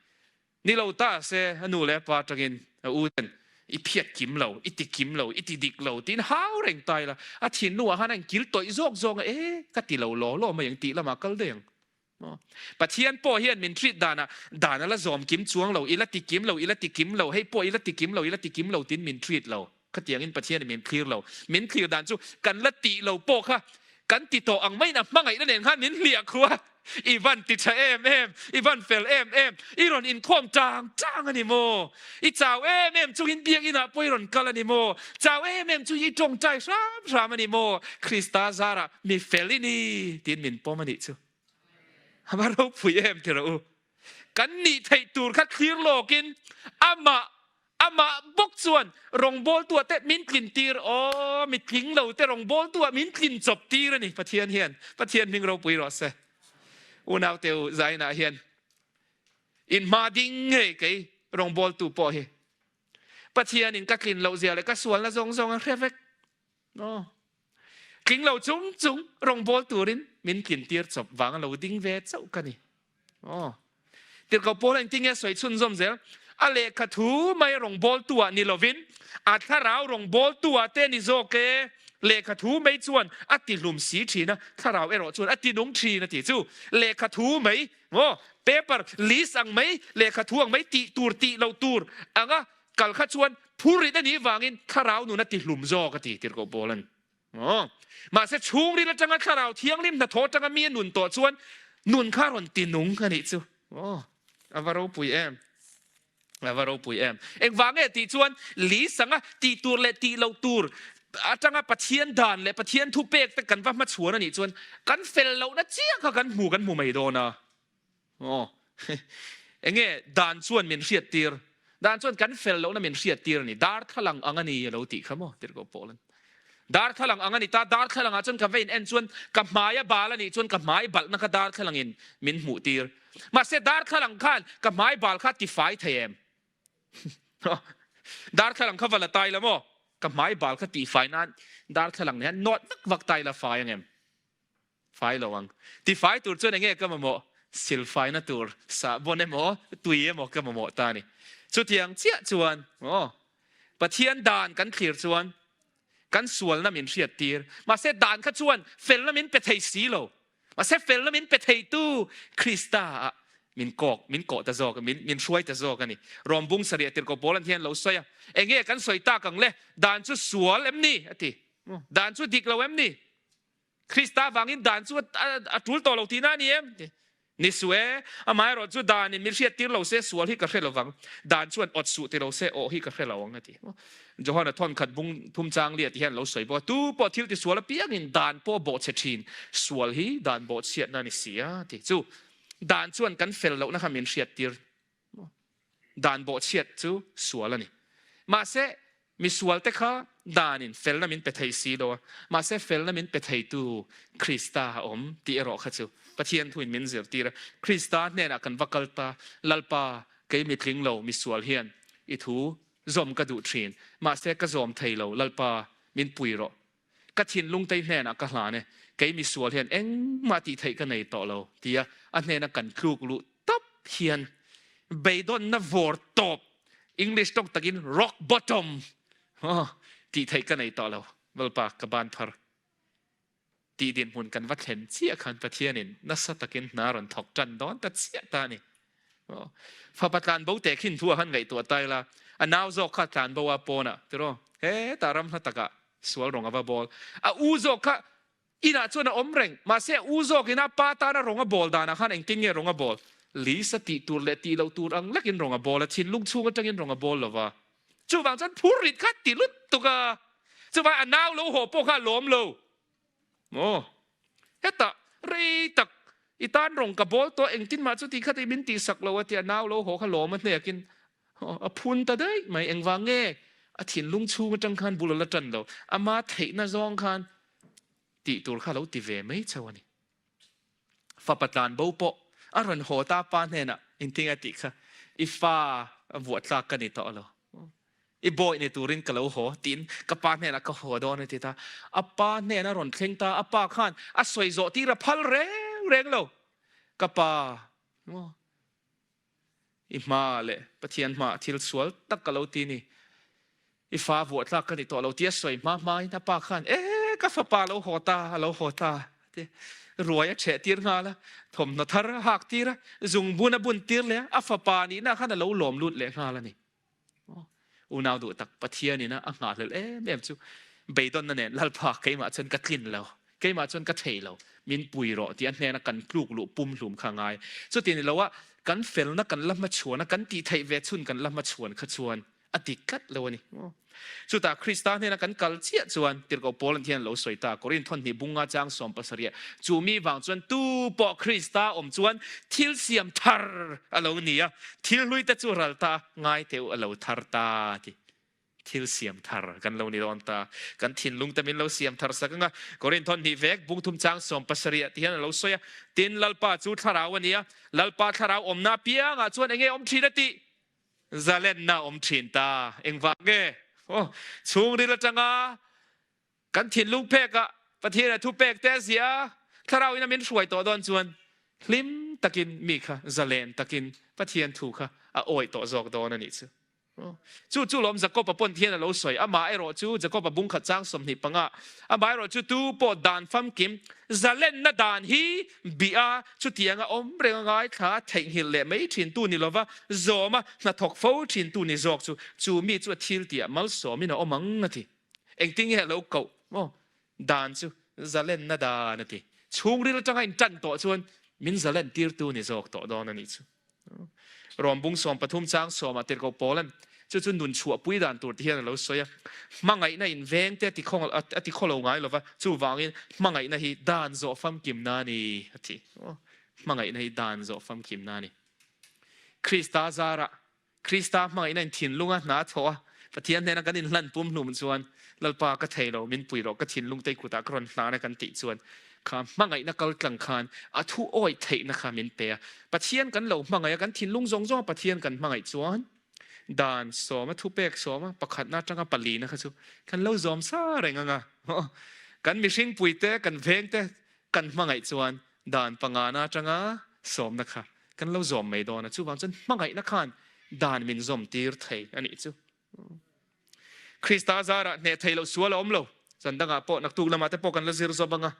Ni lo ta se a nu leh a pa atangin a u ten i phiat kim lo, i ti kim lo, i ti dik lo tiin hau reng ta ila, a thinlungah khan a inkil tawih zawk zawk a, e, ka ti lo law law mai ang tih lamah kal daih ang. Pathian pawh hian min treat danah dan a la zawm kim chuang lo, i la ti kim lo, i la ti kim lo, hei pawh i la ti kim lo, i la ti kim lo tiin min treat lo. Khatiangin Pathianin min thlir lo. Min thlir dan chu kan la tih lo pawh kha kan ti tawh ang maiin a hmangaihna nen khan min hliah khu a. I van ti tha em em, i van fel em em, i rawn inkhawm tang tang a ni maw? I chau em em chungin biakinah pawh i rawn kal a ni maw? Chau em em chungin i tawngtai hram hram a ni maw? Krista zarah mi fel i ni tiin min pawm a nih chu. A va ropui em ti rawh u. Kan nih theih tur kha thlir lawkin amah amah bawk chuan rawngbawltuah te min tlin tir aw mi tling lo te rawngbawltuah min tlin chawp tir a ni Pathian hian. Pathian hming ropui rawh se. Unaute u zainah hian Inhma ding ngei kei rawngbawltu pawh hi Pathianin ka tlin loh zia leh ka sualna zawng zawng a hre vek. No. Tling lo chung chung rawngbâwl turin min tlin tir chawp vanga lo ding ve chauh ka ni. Aw. Tirhkoh Paula engtin nge sawi chhunzawm zel? A lehkha thu mai rawngbâwltu ah ni lovin a thlarau rawngbâwltu ah te ni zawk e. Lehkha thu mai chuan a ti hlum si thin a, thlarau erawh chuan a ti nung thin a ti chu. Lehkha thu mai Maw? Paper list ang mai, lehkha thu ang mai, tih tur tih loh tur anga kal kha chuan phurrit a nih vangin thlarau nun a ti hlum zawk a ti tirhkoh Paul an. Maw? Mahse chhungril atanga thlarau thianghlim hnathawh atanga mi a nun tawh chuan nun kha rawn ti nung a nih chu. Maw? A va ropui em. A va ropui em. Engvang nge tih chuan list anga tih tur leh tih loh tur atanga Pathian dan leh Pathian thupek te kan va hmachhuan a nih chuan kan fel lohna chiah kha kan hmu kan hmu mai dawn a. Aw. Enge dan chuan min hriat tir? Dan chuan kan fel lohna min hriat tir a ni. Darthlalang ang a ni a lo tih kha maw tirhkoh Paula'n. Darthlalang ang a ni ta, darthlalang ah chuan ka va in en chuan ka hmai a bal a nih chuan ka hmai balhna kha darthlalang in min hmuh tir. Mahse darthlalang khan ka hmai bal kha tifai thei em? Darthlalang kha va la tai la maw? Ka hmai bal kha tihfai nan darthlalang nen hian nawt vak vak tai la fai ang em? Fai lo ang. Tifai tur chuan enge ka mamawh? Silfaina tur sahbawn emaw, tui emaw ka mamawh ta a ni. Chutiang chiah chuan, aw, Pathian dan kan thlir chuan kan sualna min hriat tir. Mahse dan kha chuan felna min pe thei si lo. Mahse felna min pe theitu Krista ah min kawk, min kawh ta zawk, min min hruai ta zawk a ni. Rawm bung sarih a tirhkoh pawl an hian lo sawi a, enge kan sawi tak ang le? Dan chu sual em ni? a ti. Dan chu dik lo em ni? Krista vangin dan chu a tul tawh lo tihna a ni em? Ni suh e, amaherawh chu danin min hriattir lo se sual hi ka hre lovang, dan chuan awt suh ti lo se awh hi ka hre lo ang a ti. Johana thawnkhat bung thum chang liah ti hian lo sawi bawk a, tu pawh thil ti sual apiangin dan pawh bawhchhe thin, sual hi dan bawhchhiatna a ni si a ti. Chu dan chuan kan fel lohna kha min hriattir Dan bawhchhiat chu sual a ni. Mahse, misualte kha danin felna min pe thei si lo a, mahse felna min pe theitu Krista a awm tih erawh kha chu Pathian thuin min zirtir a. Krista hnenah kan va kal ta, Lalpa, kei mitling lo misual hian i thu zawm ka duh thin, mahse ka zawm thei lo, Lalpa, min pui rawh. Ka thinlung tei hnenah ka hlan e, kei misual hian engmah tih theih ka nei tawh lo, tia a hnena kan tluk luh tawp hian beidawnna vawr tawp, English tawng takin rock bottom, tih theih ka nei tawh lo, Lalpa ka ban phar tih dinhmun kan va thlen chiah khan Pathianin nasa takin hna rawn thawk tan dawn ta chiah ta a ni. Fapa tlanbo teh khin thu a han ngaihtuah ta ila, a nau zawk kha tlanbo a pawnah tiraw hetah ram hla takah sual rawng a va bawl. A u zawk kha inah chuan a awm reng, mahse a u zawkin a pa tana rawng a bawl danah khan engtin nge rawng a bawl? Lisa tih tur leh tih loh tur ang lekin rawng a bawl a, thinlung chhung atangin rawng a bawl lo va. Chuvang chuan phur rit kha ti lutuk a, chuvang a nau lo haw pawh kha a lawm lo. Maw? Hetah rei tak i tan rawng ka bawl tawh engtin mah chu ti kha tih min tihsak lo a tia nau lo haw kha lawm a hnekin a phun ta daih mai. Engvang nge a thinlung chhung atang khan bul a la tan lo. Ama theihna zawng khan tih tur kha lo ti ve mai chauh a ni. Fapa tlan bo pawh a rawn haw ta pa hnenah engtin a tih kha i fa vuah tlak ka ni tawh lo. I bawi ni turin ka lo haw tiin ka pa hnenah ka haw dawn a ti ta. A pa hnen a rawn thleng ta, a pa khan a sawi zawh tir a phal reng reng lo. Ka pa, maw, i hma leh Pathian hmaah thil sual tak ka lo ti ni, i fa vuah tlak ka ni tawh lo tia sawi hma hmain a pa khan, e, ka fapa a lo haw ta, a lo haw ta ti ruai a chheh tir nghal a, thawmhnaw thar a hak tir a, zungbun a bun tir leh a, a fapa nihna khan a lo lawm lut leh nghal a ni. Unau duh tak Pathian ina a nghahhlelh em em chu beidawnna nen Lalpa keimah chuan ka tlin lo, keimah chuan ka thei lo, min pui rawh tih a hnena kan tluk luh pum hlum kha ngai. Chuti ni loa kan felna kan la hmachhuan a, kan tih theih ve chhun kan la hmachhuan kha chuan a dik tlat lo a ni. Chutah Krista hnena kan kal chiah chuan Tirhkoh Paul an hian a lo sawi ta, Korinth thawnhnih bunga chang 70 chu mi vang chuan tu pawh Krista awm chuan thil siam thar a lo ni a, thil hlui te chu ral ta ngai teu a lo thar ta ti. Thil siam thar kan lo ni dawn ta. Kan thinlung te min lo siam thar sak anga Korinth thawnhnih vek bung thum chang 70 ti hian a lo sawi a, tin Lalpa chu thlarau a ni a, Lalpa thlarau awmna apiangah chuan enge awm thin a tih? Zalenna awm thin ta. Engvang nge? Aw, chhungril atanga kan thinlung pekah Pathian a thupek te a ziah a, Thlarau in a min hruai tawh dawn chuan hlim takin mi kha zalen takin Pathian thu kha a awih tawh zawk dawn a nih chu. Chu chu lawm Jakob-a pawn thian a lo sawi. Amah erawh chu Jakob-a bungkhat chang 25, amah erawh chu tu pawh dan famkim Zalenna dan hi bih a, chutianga awm reng a ngaithla a theihnghilh leh mai thintu ni lova zawm a hnathawk fo thintu ni zawk chu, chu mi chu a thil tihah malsawmin a awm ang a ti. Engtin nge a lo koh maw? Dan chu zalenna dan a ti. Chhungril atanga intan tawh chuan min zalen tirtu ni zawk tawh dawn a nih chu. Rawm bung 13 chang sawmah tirhkoh Paula'n chu chu nun chhuahpui dan tur ti hian a lo sawi a. Hmangaihna in veng te a ti khaw lo ngai lova, chuvangin hmangaihna hi dan zawh famkimna a ni a ti. Hmangaihna hi dan zawh famkimna a ni. Krista zarah Krista hmangaihna in thinlunga hna a thawh a, Pathian hnena kan inhlan pumhlum chuan, Lalpa ka thei lo, min pui rawh, ka thinlung tei kutah ka rawn hlan a kan tih chuan, kha hmangaihna kal tlang khan a thu awih theihna kha min pe a. Pathian kan lo hmangaih a, kan thinlung zawng zawnga Pathian kan hmangaih chuan, dan sawma thupek sawma pakhatna atanga palina kha chu kan lo zawm sa reng ang a. Kan mihring puite, kan vengte kan hmangaih chuan dan pangana atanga sawmna kha kan lo zawm mai dawn a, chuvang chuan hmangaihna khan dan min zawm tir thei a nih chu. Krista zarah hneh thei loh sual a awm lo. Zan dangah pawh naktuk lamah te pawh kan la zir zawm anga.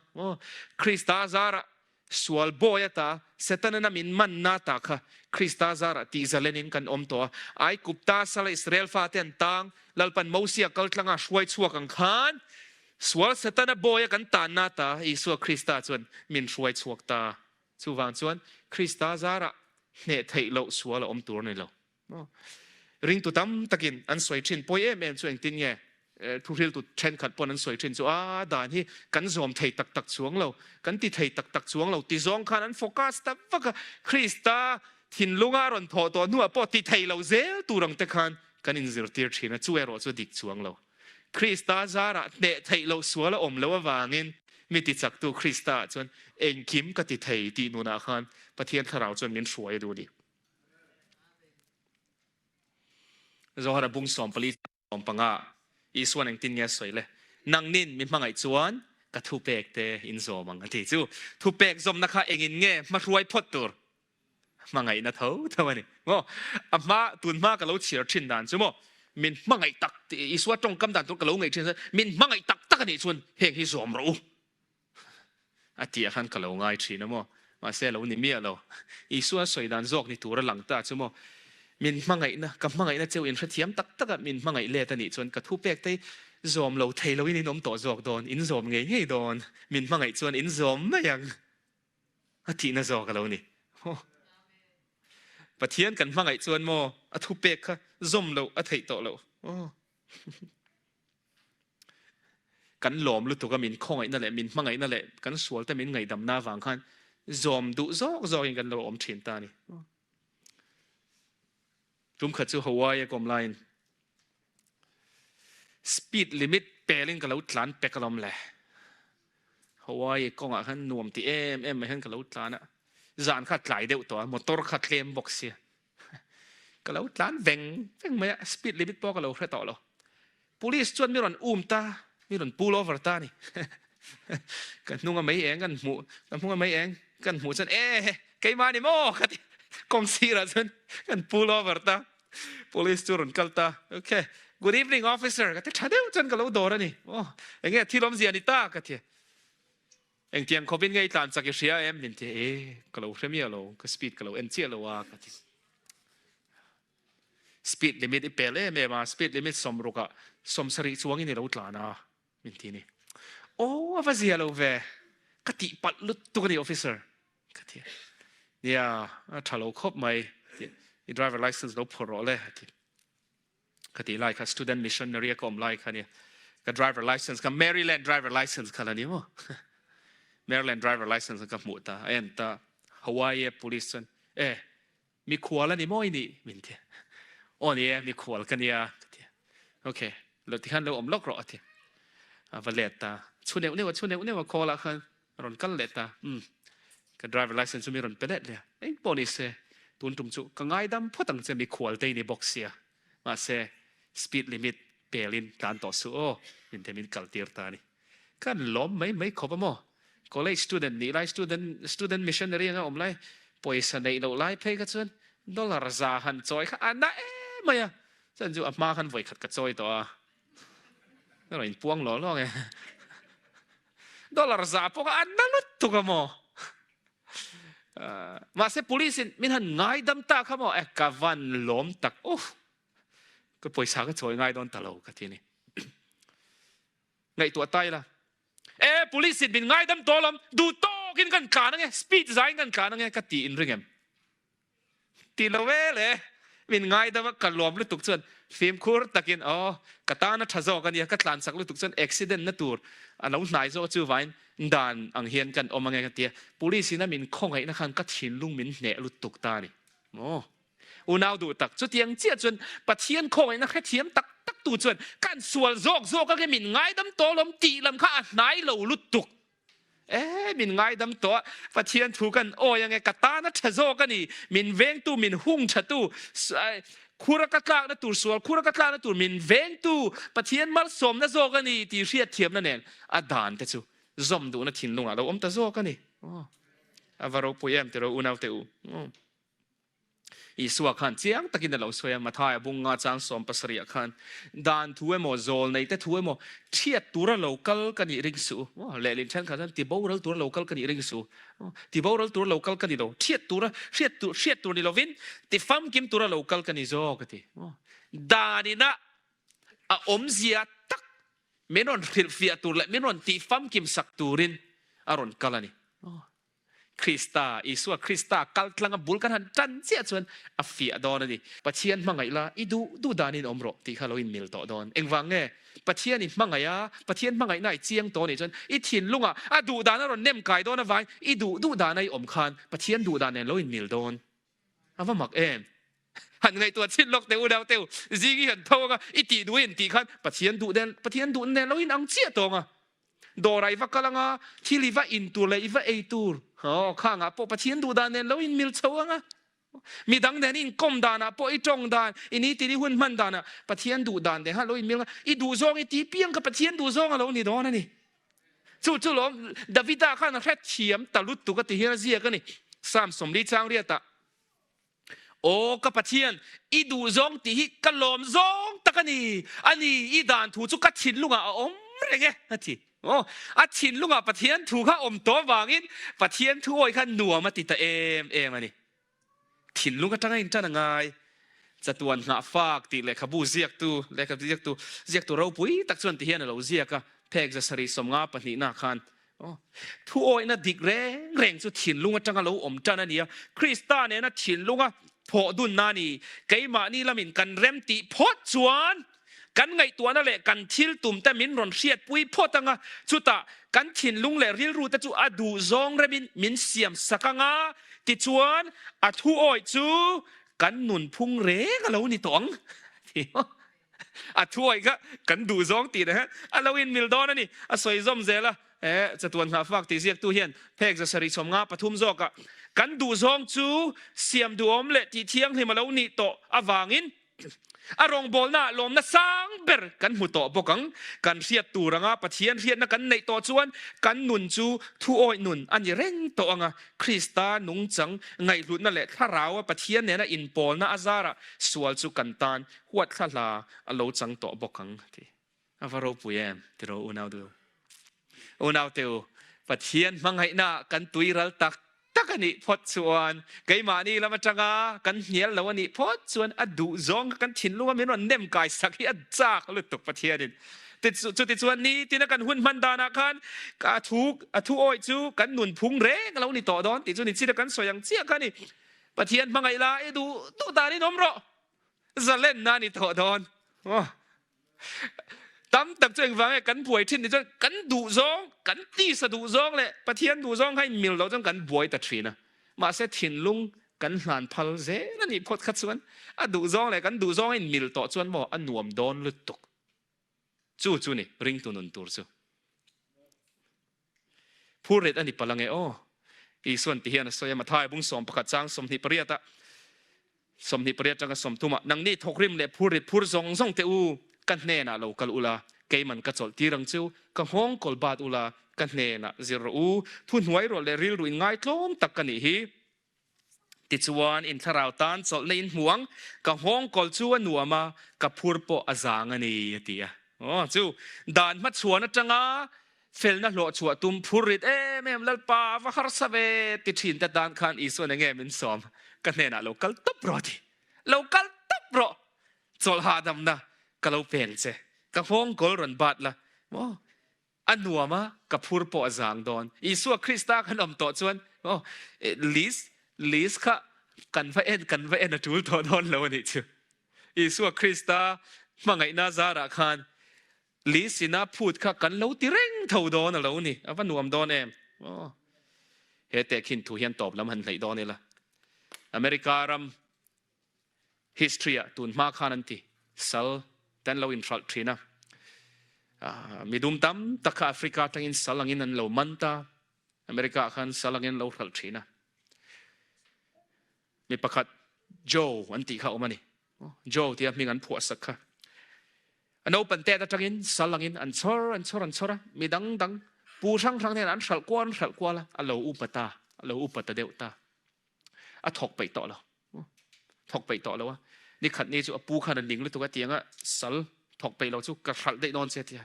Krista zarah sual bawi ata Setana min manna ta kha Krista zarah tih zalenin kan awm tawh a. Aikupta sala Israel fate an tang, Lalpan Mosia kaltlanga hruai chhuak ang khan Sual Setana bawi a kan tanna ta Isua Krista chuan min hruai chhuak ta. Chuvang chuan Krista zarah hneh theih loh sual a awm tur a ni lo. Ringtu tam takin an sawi thin pawi em em chu engtin nge thuhriltu thenkhat pawn an sawi thin chu a dan hi kan zawm thei tak tak chuang lo, kan ti thei tak tak chuang lo ti zawng khan an focus ta vak a, Krista thinlunga a rawn thawh tawh hnuah pawh ti thei lo zel tur ang te khan kan inzirtir thin a, chu erawh chu dik chuang lo. Krista zarah hneh theih loh sual a awm loh avangin mi tichaktu Krista ah chuan engkim ka ti thei tih nunah khan Pathian thlarau chuan min hruai a duh a ni. Zohara bung 14 panga Isuan engtin nge a sawi le? Nangnin mi hmangaih chuan ka thupek te in zawm ang a ti. Chu thupek zawmna kha engin nge hmahruai phawt tur? Hmangaihna tho tho a ni. Maw? A hma, tun hma ka lo chhiar thin dan chu maw, min hmangaih tak, Isua tawngkam dan tur ka lo ngaih thin chuan, min hmangaih tak tak a nih chuan heng hi zawm rawh u. A tih ah khan ka lo ngai thin a maw? Mahse a lo ni miah lo. Isua sawi dan zawk ni tur a lang ta chu maw? Min hmangaihna, ka hmangaihna cheu in hrethiam tak tak a, min hmangaih let a nih chuan ka thu pek te hi zawm lo thei loin in awm tawh zawk dawn, in zawm ngei ngei dawn, min hmangaih chuan in zawm mai ang a tihna zawk a lo ni. Pathian kan hmangaih chuan maw a thu pek kha zawm loh a theih tawh loh. Kan lawm lutuk a, min khawngaihna leh min hmangaihna leh kan sualte min ngaihdamna avang khan zawm duh zawk zawkin kan lo awm thin ta a ni. Tum khat chu Hawaii a kawm laiin speed limit pelin ka lo tlan pek alawm le. Hawaii kawngah khan nuam ti em em mai hian ka lo tlan a, zan kha tlai deuh tawh a, motor kha tlem bawk sia. Ka lo tlan veng veng mai a, speed limit pawh ka lo hre tawh lo. Police chuan mi rawn um ta, mi rawn pull over ta a ni. Ka hnunga mei eng kan hmuh, ka hnunga mei eng kan hmuh chuan e keimah ni maw ka ti. Kawng sirah chuan kan pull over ta. Police chu rawn kal ta, okay, good evening officer ka ti tha deuh chuan ka lo dawr a ni. Aw, enge thil awmzia ni ta ka ti. Engtiang khawpin nge i tlan chak i hria em? Min ti e, ka lo hre miah lo, ka speed ka lo en chiah lo a, ka ti. Speed limit i pel em em a, speed limit sawmrukah 70 chuangin i lo tlan a, min ti ni. Aw, a va zia lo ve, ka tihpalh lutuk a ni officer, ka ti. Nia, a tha lo khawp mai, i driver license lo phawrh rawh le, a ti. Ka tih lai kha student missionary a ka awm lai kha nia ka driver license ka Maryland driver license kha la ni maw Maryland driver license ka hmuh ta a en ta Hawaii police chuan e mikhual a ni maw i nih min ti aw ni e mikhual ka nia ka ti okay lo ti khan lo awm lawk rawh a ti a va let ta chhu neuh neuh a chhu neuh neuh a call ah khan A rawn kal leh ta. Umm, ka driver licence chu mi rawn pe let leh a. Eng pawh ni se, tun tum chu ka ngaidam phawt ang che mikhual te i ni bawk sia. Mahse, speed limit pelin tlan tawh suh aw, min te min kal tir ta a ni. Kan lawm mai mai khawp a maw? College student nih lai, student student missionary anga awm lai, pawisa neih loh lai phei kha chuan dollar za han chawi kha a na em mai a. Chuan chu a hma khan vawikhat ka chawi tawh a. Ka rawn inpuang lawng lawng e. Dollar za pawh kha a na lutuk a maw? Mahse police in min han ngaidam ta kha maw? E ka van lawm tak uff. Ka pawisa ka chawi ngai dawn ta lo ka ti ni. Ngaihtuah ta ila. E police in min ngaidam tawh lawm duh tawkin kan tlan ange speed zain kan tlan ange ka ti in ring em? Ti lo e le, min ngaidam a, ka lawm lutuk chuan fimkhur takin aw ka tan a tha zawk a nia, ka tlan chak lutuk chuan accident na tur a lo hnai zawk chu vain dan ang hian kan awm ange ka ti a, police in a min khawngaihna khan ka thinlung min hneh lutuk ta a ni maw. Unau duh tak, chutiang chiah chuan Pathian khawngaihna hrethiam tak tak tu chuan kan sual zawk zawk ange min ngaidam tawh lawm tih lam kha a hnai lo lutuk. E, min ngaidam tawh a, Pathian thu kan awi ange, ka tan a tha zawk a ni, min vengtu, min hung thatu, khura ka tlakna tur, sual khura ka tlakna tur min vengtu, Pathian malsawmna zawk a ni tih hriatthiamna nen a dan te chu zawm duhna thinlungah lo awm ta zawk a ni. A va ropui em tiraw unaute u. Isua khan chiang takin a lo sawi a, Mathaia bung nga chang 70 ah khan, Dan thu emaw, zawlnei te thu emaw, thiat tura lo kal ka nih ring suh u. Lehlin thenkhat chuan tiboral tura lo kal ka nih ring suh u. Tiboral tura lo kal ka ni lo, thiat tura, hriat tur, hriat tur ni lovin, tifamkim tura lo kal ka ni zawk a ti. Danina a awmzia tak min rawn hrilhfiah tur leh min rawn tihfamkim sak turin a rawn kal a ni. Krista, Isua Krista kal tlanga bul kan han tan chiah chuan a fiah dawn a ni. Pathian hmangaih la, i duh duh danin awm rawh tih kha lo inmil tawh dawn. Engvang nge? Pathian i hmangaih a, Pathian hmangaihna i chiang tawh anih chuan i thinlungah a duh dan a rawn nem kai dawn avangin i duh duh dana i awm khan Pathian duh dan nen lo inmil dawn. A va mak em? Han ngaihtuah chhin lawk teh u deuh teh u, zing i han tho anga i tih duh in tih khan Pathian duh nen Pathian duh nen lo inang chiah tawng a. Dawrah i va kal anga thil i va in tur leh i va ei tur aw khangah pawh Pathian duh dan nen lo inmil chho anga. Midang nen i inkawm danah pawh i tawng dan, i nitin i hun hman danah Pathian duh dan nen khan lo inmil anga i duh zawng i ti piang kha Pathian duh zawng a lo ni dawn a ni. Chu chu lawm Davida khan a hrethiam ta lutuk a ti hian a ziak a ni. Psalm 40 chang riatah, Aw ka Pathian, i duh zawng tih hi ka lawm zawng tak a ni, a ni, i dan thu chu ka thinlungah a awm reng e, a ti. Aw, a thinlungah Pathian thu kha awm tawh avangin Pathian thu awi kha nuam a ti ta em em a ni. Thinlung atanga intan a ngai. Chatuan nghah fak tih lehkhabu ziaktu, lehkha ziaktu, ziaktu ropui tak chuan tihian a lo ziak a, phek zasarih 52 na khan. Aw, thu awihna dik reng reng chu thinlung atanga lo awm tan a ni a, Krista nena thinlunga thawh dunna a ni. Keimahni lamin kan rem tih phawt chuan kan ngaihtuahna leh kan thil tum te min rawn hriatpui phawt anga, chutah kan thinlung leh rilru te chu a duh zawng remin min siam sak anga, tichuan a thu awih chu kan nunphung reng a lo ni tawh ang. A thu awih kha kan duh zawng tih reng a lo inmil dawn a ni. A sawi zawm zel a, he chatuan nghahfak tih ziaktu hian phek 753 zawkah kan duh zawng chu siam duhawm leh tih thianghlim a lo nih tawh avangin A rawngbawlnaah lawmna sang ber kan hmu tawh bawk ang. Kan hriat tur anga Pathian hriatna kan neih tawh chuan kan nun chu thuawih nun a ni reng tawh ang a. Krista nungchang ngaihhlutna leh thlaraua Pathian nena inpawlna a zarah sual chu kan tan huat thla hla a lo chang tawh bawk ang a ti. A va ropui em tiraw unau duh? Unau te u, Pathian hmangaihnaah kan tui ral tak tak a nih phawt chuan, keimahni lam atanga kan hnial lo a nih phawt chuan a duh zawng kha kan thinlunga min rawn nem kai sak hi a chak lutuk Pathianin. Chutichuan nitina kan hun hman danah khan a thu a thu awih chu kan nunphung reng a lo ni tawh dawn tih chu nichina kan sawi ang chiah kha a ni. Pathian hmangaih la i duh duh danin awm rawh. Zalenna a ni tawh dawn. Tam tak chu engvang nge kan buai thin ni chuan kan duh zawng, kan tisa duh zawng leh Pathian duh zawng kha inmil loh chuan kan buai ta thin a. Mahse thinlung kan hlan phal zel a nih phawt kha chuan a duh zawng leh kan duh zawng a inmil tawh chuan maw a nuam dawn lutuk. Chu chu ni ringtu nun tur chu. Phur ret a ni palh ange aw. Isuan ti hian a sawi a, Mathai bung 11 chang 28 ah, 28 atanga 30 ah, Nangni thawkrim leh phur rit phur zawng zawng te u, ka hnenah lo kal ula, keiman ka chawlh tir ang chu, ka nghawng kawl bat ula, ka hnenah zir rawh u, thuhnuai rawh leh rilru in ngaitlawm tak ka nih hi. Tichuan, in thlarau tan chawlhna in hmu ang, ka nghawng kawl chu a nuam a, ka phur pawh a zang a ni, a ti a. Aw, chu dan hmachhuan atanga felna hlawh chhuah tum phur rit em em, Lalpa, a va harsa ve, ti thin te tan khan Isuan enge min sawm, ka hnenah lo kal tawp rawh, a ti. Lo kal tawp rawh, chawlh hahdamna ka lo peng che, ka nghawng kawl rawn bat la, maw? A nuam a, ka phur pawh a zang dawn. Isua Krista kan awm tawh chuan aw list list kha kan va en kan va en a tul tawh dawn lo a nih chu. Isua Krista hmangaihna zarah khan list ina phut kha kan lo ti reng tho dawn a lo ni. A va nuam dawn em. Aw he tehkhin thu hian tawp lam han hleih dawn ila. America ram History ah tun hma khan an ti sal te an lo inhralh thin a, midum tam tak kha Africa atangin sal angin an lo man ta, America ah khan sal angin an lo hralh thin a. Mi pakhat Joe an tih kha awm a ni. Joe tia hming an phuah sak kha. A naupan tet atangin sal angin an chhawr an chhawr an chhawr a, mi dang dang pu hrang hrang nen an hralh kual an hralh kual a, a lo upa ta, a lo upa ta deuh ta. A thawk peih tawh lo. Thawk peih tawh lo a. Ni khat ni chu a pu khan a ning lutuk a tianga sal thawk peih lo chu ka hralh daih dawn che tia.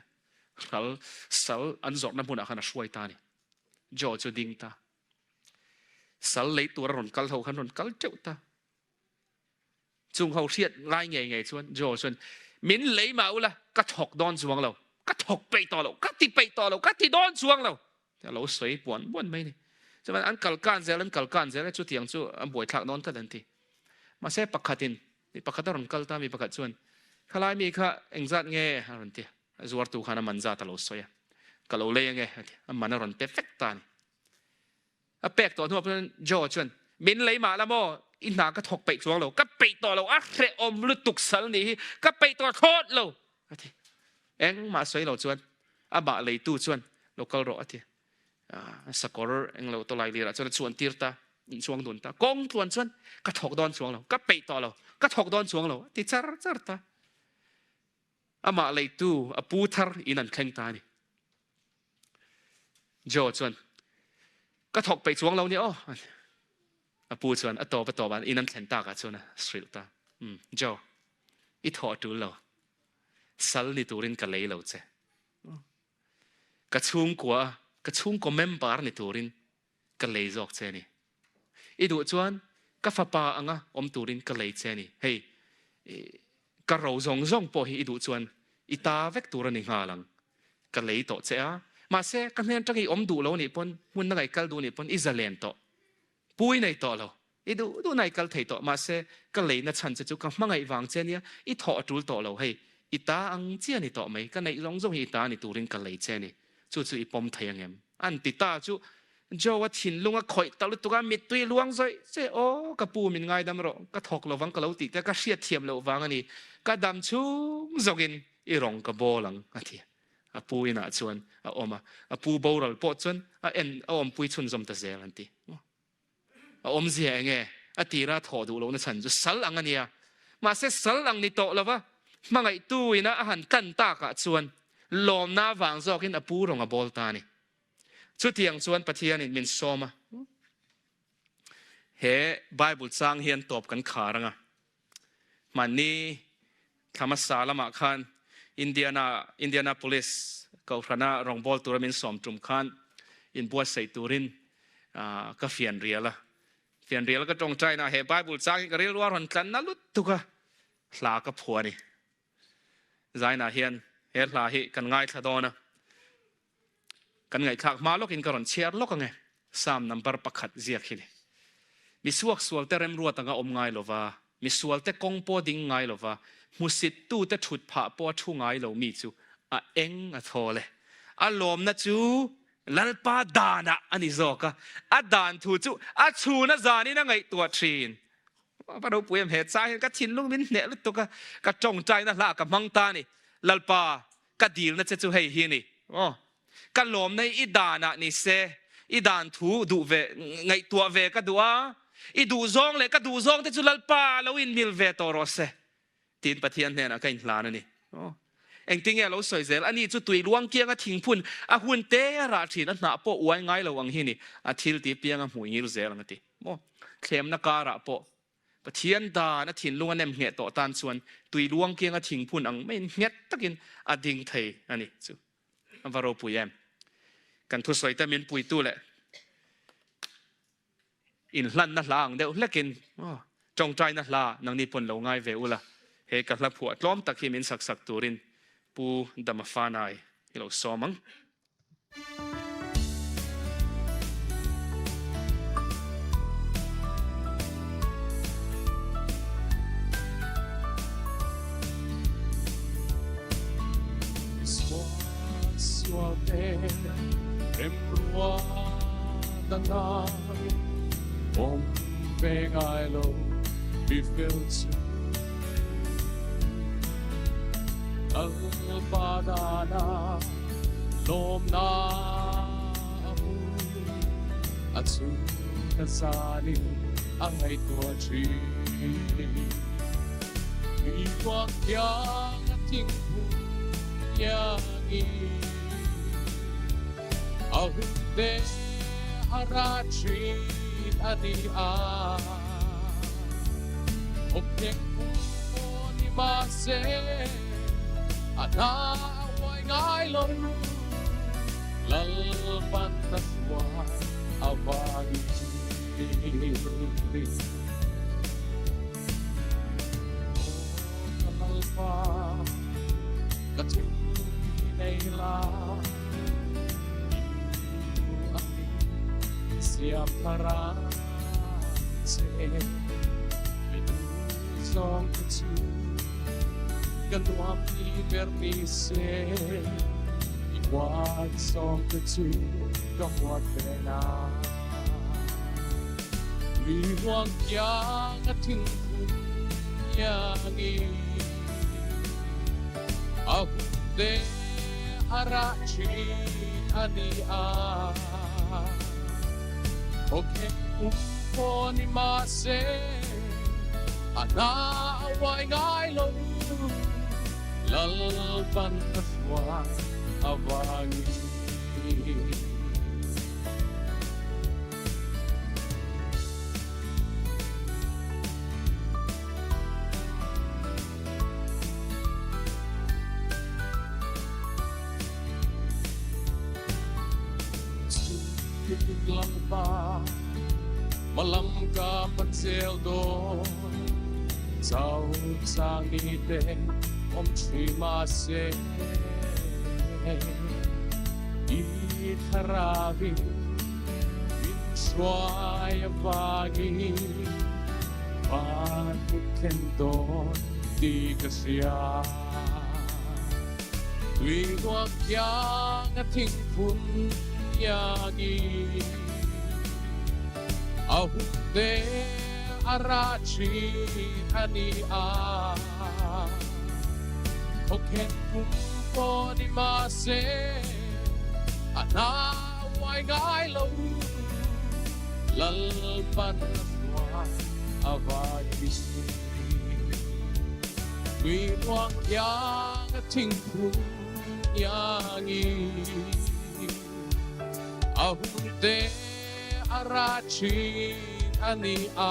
Hral sal an zawrhna hmunah khan a hruai ta a ni. Joe chu ding ta. Sal lei tur a rawn kal ho khan rawn kal teuh ta. Chung ho hriat ngai ngei ngei chuan Joe chuan min lei mah ula ka thawk dawn chuang lo. Ka thawk peih tawh lo, ka ti peih tawh lo, ka ti dawn chuang lo. A lo sawi buan buan mai a ni. Chuan an kal kan zel an kal kan zel a chutiang chu a buaithlak dawn tlat an ti. Mahse pakhatin mi pakhat a rawn kal ta mi pakhat chuan khalai mi kha engzat nge a rawn ti a zuartu khan a man zat a lo sawi a ka lo lei ange a ti a man a rawn pe vek ta a ni. A pek tawh hnuah pawh Joe chuan min lei mah la maw i hna ka thawk peih chuang lo ka peih tawh lo a hrehawm lutuk sal nih hi ka peih tawh thlawt lo a ti. Engmah sawi lo chuan amah leitu chuan lo kal rawh a ti. Sakawr englo tawlai lirah chuan a chuan tir ta, inchuang dun ta. Kawng tluan chuan ka thawk dawn chuang lo, ka peih tawh lo, ka thawk dawn chuang lo a ti char char ta. Amah leitu a pu thar in an thleng ta a ni. Joe chuan ka thawk peih chuang lo ni aw. A pu chuan a tawp a tawp ah in an thlen takah chuan a hrilh ta. Joe, i thawh a tul lo. Sal ni turin ka lei lo che. Ka chhungkua a, ka chhungkaw member ni turin ka lei zawk che a ni. I duh chuan ka fapa anga awm turin ka lei che a ni. Hei, ka ro zawng zawng pawh hi i duh chuan i ta vek tur a ni nghal ang. Ka lei tawh che a, mahse ka hnen atanga i awm duh lo nih pawn, hmun danga i kal duh nih pawn i zalen tawh. Pui nei tawh lo. I duh duhna i kal thei tawh mahse ka leina chhan che chu ka hmangaih vang che nia, i thawh a tul tawh lo hei, i ta ang chiah a ni tawh mai, ka neih zawng zawng hi i ta ni turin ka lei che a ni, chu chu i pawm thei angem? An ti ta chu Joe-a thinlung a khawih ta lutuk a, mittui luang zawih che, aw ka pu min ngaidam rawh, ka thawk lo vang ka lo tih te ka hriatthiam loh vang a ni, ka dam chhung zawngin i rawng ka bawl ang a ti. A pu inah chuan a awm a, a pu boral pawh chuan a en a awmpui chhunzawm ta zel an ti. A awmzia eng nge? A tira thawh duh lohna chhan chu sal ang a nia. Mahse sal ang ni tawh lova hmangaihtu ina a han tlan takah chuan lawmna avang zawkin a pu rawng a bawl ta a ni. Chutiang chuan Pathianin min sawm a. He Bible chang hian tawp kan khar anga. Hmanni thla hmasa lamah khan Indiana Indianapolis kohhrana rawngbâwl tura min sawm tum khan inbuatsaih turin ka fianrial a. Fianrial ka tawngtaina he Bible chang hi ka rilru a rawn tlanna lutuk a, hla ka phuah a ni. Zainah hian he hla hi kan ngaithla dawn a. Kan ngaihthlak hma lawkin ka rawn chhiar lawk ange, Psalm number pakhat ziak hi ni. Mi suaksualte remruat anga awm ngai lova, mi sualte kawng pawh ding ngai lova, hmusittute thut phah pawh a thu ngai lo mi chu a eng a thawl e. A lawmna chu Lalpa danah a ni zawk a, a dan thu chu a chhun a zanin a ngaihtuah thin. Va ropui em he chang hian ka thinlung min hneh lutuk a, ka tawngtaina hla ka hmang ta a ni. Lalpa, Ka dilna che chu hei hi a ni. Aw, ka lawmna hi i danah ni se, i dan thu duh ve, ngaihtuah ve ka duh a, i duhzawng leh ka duhzawng te chu Lalpa lo inmil ve tawh rawh se, tiin Pathian hnenah ka inhlan a ni. Aw, engtinge a lo sawi zel? Ani chu tui luang kianga thingphun a hun te a rah thin, a hnah pawh uai ngai lo ang hi ni, a thil ti pianga hmui ngil zel ang a ti. Maw, thlemna karah pawh Pathian dan a thinlung a nem ngheh tawh tan chuan tui luang kianga thingphun ang maiin nghet takin a ding thei a ni. Chu a va ropui em! Kan thusawi te min puitu leh inhlanna hla ang deuh hlekin tawngtaina hla nangni pawn lo ngai ve ula, he ka hla phuah tlawm tak hi min sak sak turin Pu Dama Fanai i lo sawm ang. Lawmna a hmu a chhun a zanin a ngaihtuah thin. Mi kuak kiang a thingphun kiangin a hun te a ra thin a ni a. Awmhleng pawh ni mahse a hna a uai ngai lo. Lalpan a hruai avangin. Aw ka Lalpa, ka thinlung hi nei la, i duh angin. siam thar ang che. Mi duhzawng te chu ka nuam ti ber ni se, i huat zawng te chu ka huat ve na. Tui ruang kiang a thingphun iangin a hun te a rah thin a ni a. Khawkhen kum pawh ni mahse a hna a uai ngai lo. Lalpan a hruai avangin. Lalpa malam ka patel dawn chau chang ni te awm thin mahse i thlarauin min hruai avangin van hmun thlen dawn tih ka hria. Tui ruak kiang a thingphun iangin a hun te a rah thin a ni a. Khawkhen kum pawh ni mahse a hna uai ngai lo. Lalpan a hruai a vai in. Tui ruang kiang a thingphun iangin a hun te a rah thin a ni a.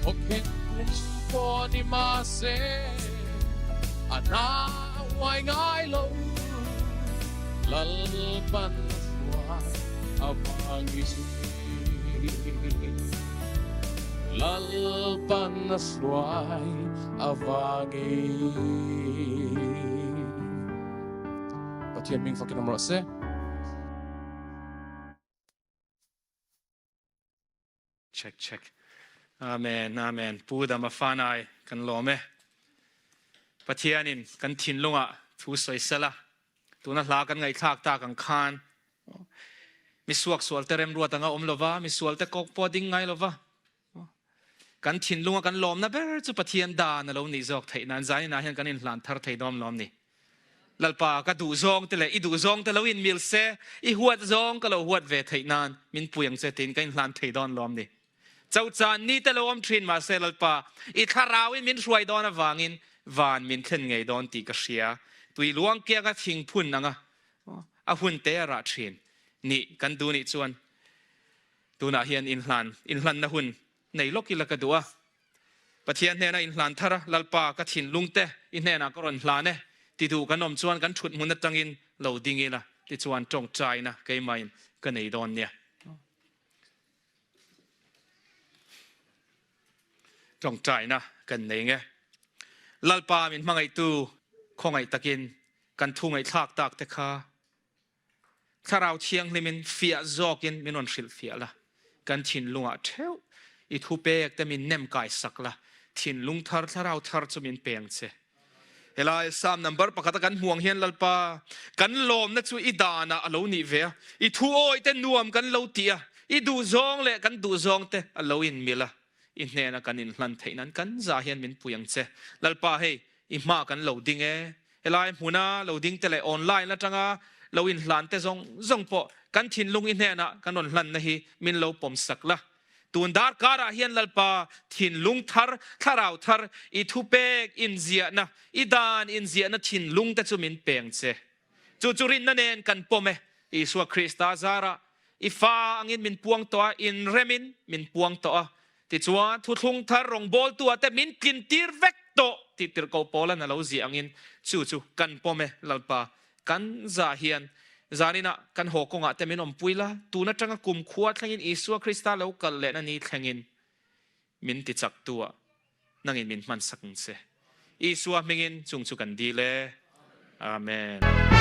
Khawkhen kum pawh ni mahse a hna a uai ngai lo. Lalpan a hruai avangin Lalpan a hruai avangin. Pathian hming fakin awm rawh se. Check check. Amen Amen Pu Dama Fanai kan lawm e. Pathianin kan thinlungah thu sawi sela tuna hla kan ngaihthlak tak ang khan mi suak sual te remruat anga awm lova mi sual te kawk pawh ding ngai lova kan thinlunga kan lawmna ber chu Pathian dan a lo nih zawk theih nan zaninah hian kan inhlan thar thei dawm lawm ni. Lalpa, ka duh zawng te leh i duh zawng te lo in mil se, i huat zawng ka lo huat ve theih nan min pui ang che tiin ka inhlan thei dawn lawm ni. Cho chan ni te lo awm thin mahse Lalpa, i thlarau in min hruai dawn avangin van min thlen ngei dawn tih ka hria. Tui luang kianga thing phun anga a hun te a rah thin nih kan duh nih chuan tunah hian inhlan inhlanna hun nei lawk ila ka duh a. Pathian hnena inhlan thar a, Lalpa, ka thinlung te i hnenah ka rawn hlan e, ti duh kan awm chuan kan thut hmun atangin lo ding ila, tichuan tawngtaina keimahin ka nei dawn nia. Tawngtaina kan nei nge. Lalpa min hmangaihtu khawngaih takin kan thu ngaihthlak tak te kha Thlarau Thianghlimin fiah zawkin min rawn hrilhfiah la, kan thinlungah theuh i thupek te min nem kai sak la, thinlung thar thlarau thar chu min peng che. Helai Psalm number pakhata kan hmuh ang hian Lalpa, kan lawmna chu i danah a lo nih ve a, i thu awi te nuam kan lo tih a, i duhzawng leh kan duhzawng te a lo inmil a, i hnena kan inhlan theih nan kan za hian min pui ang che. Lalpa hei, i hma kan lo ding e. Helai hmuna lo ding te leh online atanga lo inhlan te zawng zawng pawh kan thinlung i hnenah kan rawn hlanna hi min lo pawm sak la. Tun darkarah hian Lalpa thinlung thar, thlarau thar, i thupek inziahna, i dan inziahna thinlung te chu min peng che. Chu chu rinna nen kan pawm e. Isua Krista zarah i fa angin min puang tawh a, inremin min puang tawh a. Tichuan, thuthlung thar rawngbawltu-ah te min tlintir vek tawh tih tirhkoh Paula'n a lo ziah angin chu chu kan pawm e, Lalpa, kan zah hian zaninah kan haw kawngah te min awmpui la, tun atanga kumkhua thlengin Isua Krista lo kal lehna ni thlengin min tichaktu-ah nangin min hmansak ang che. Isua hmingin chung chu kan dil e. Amen.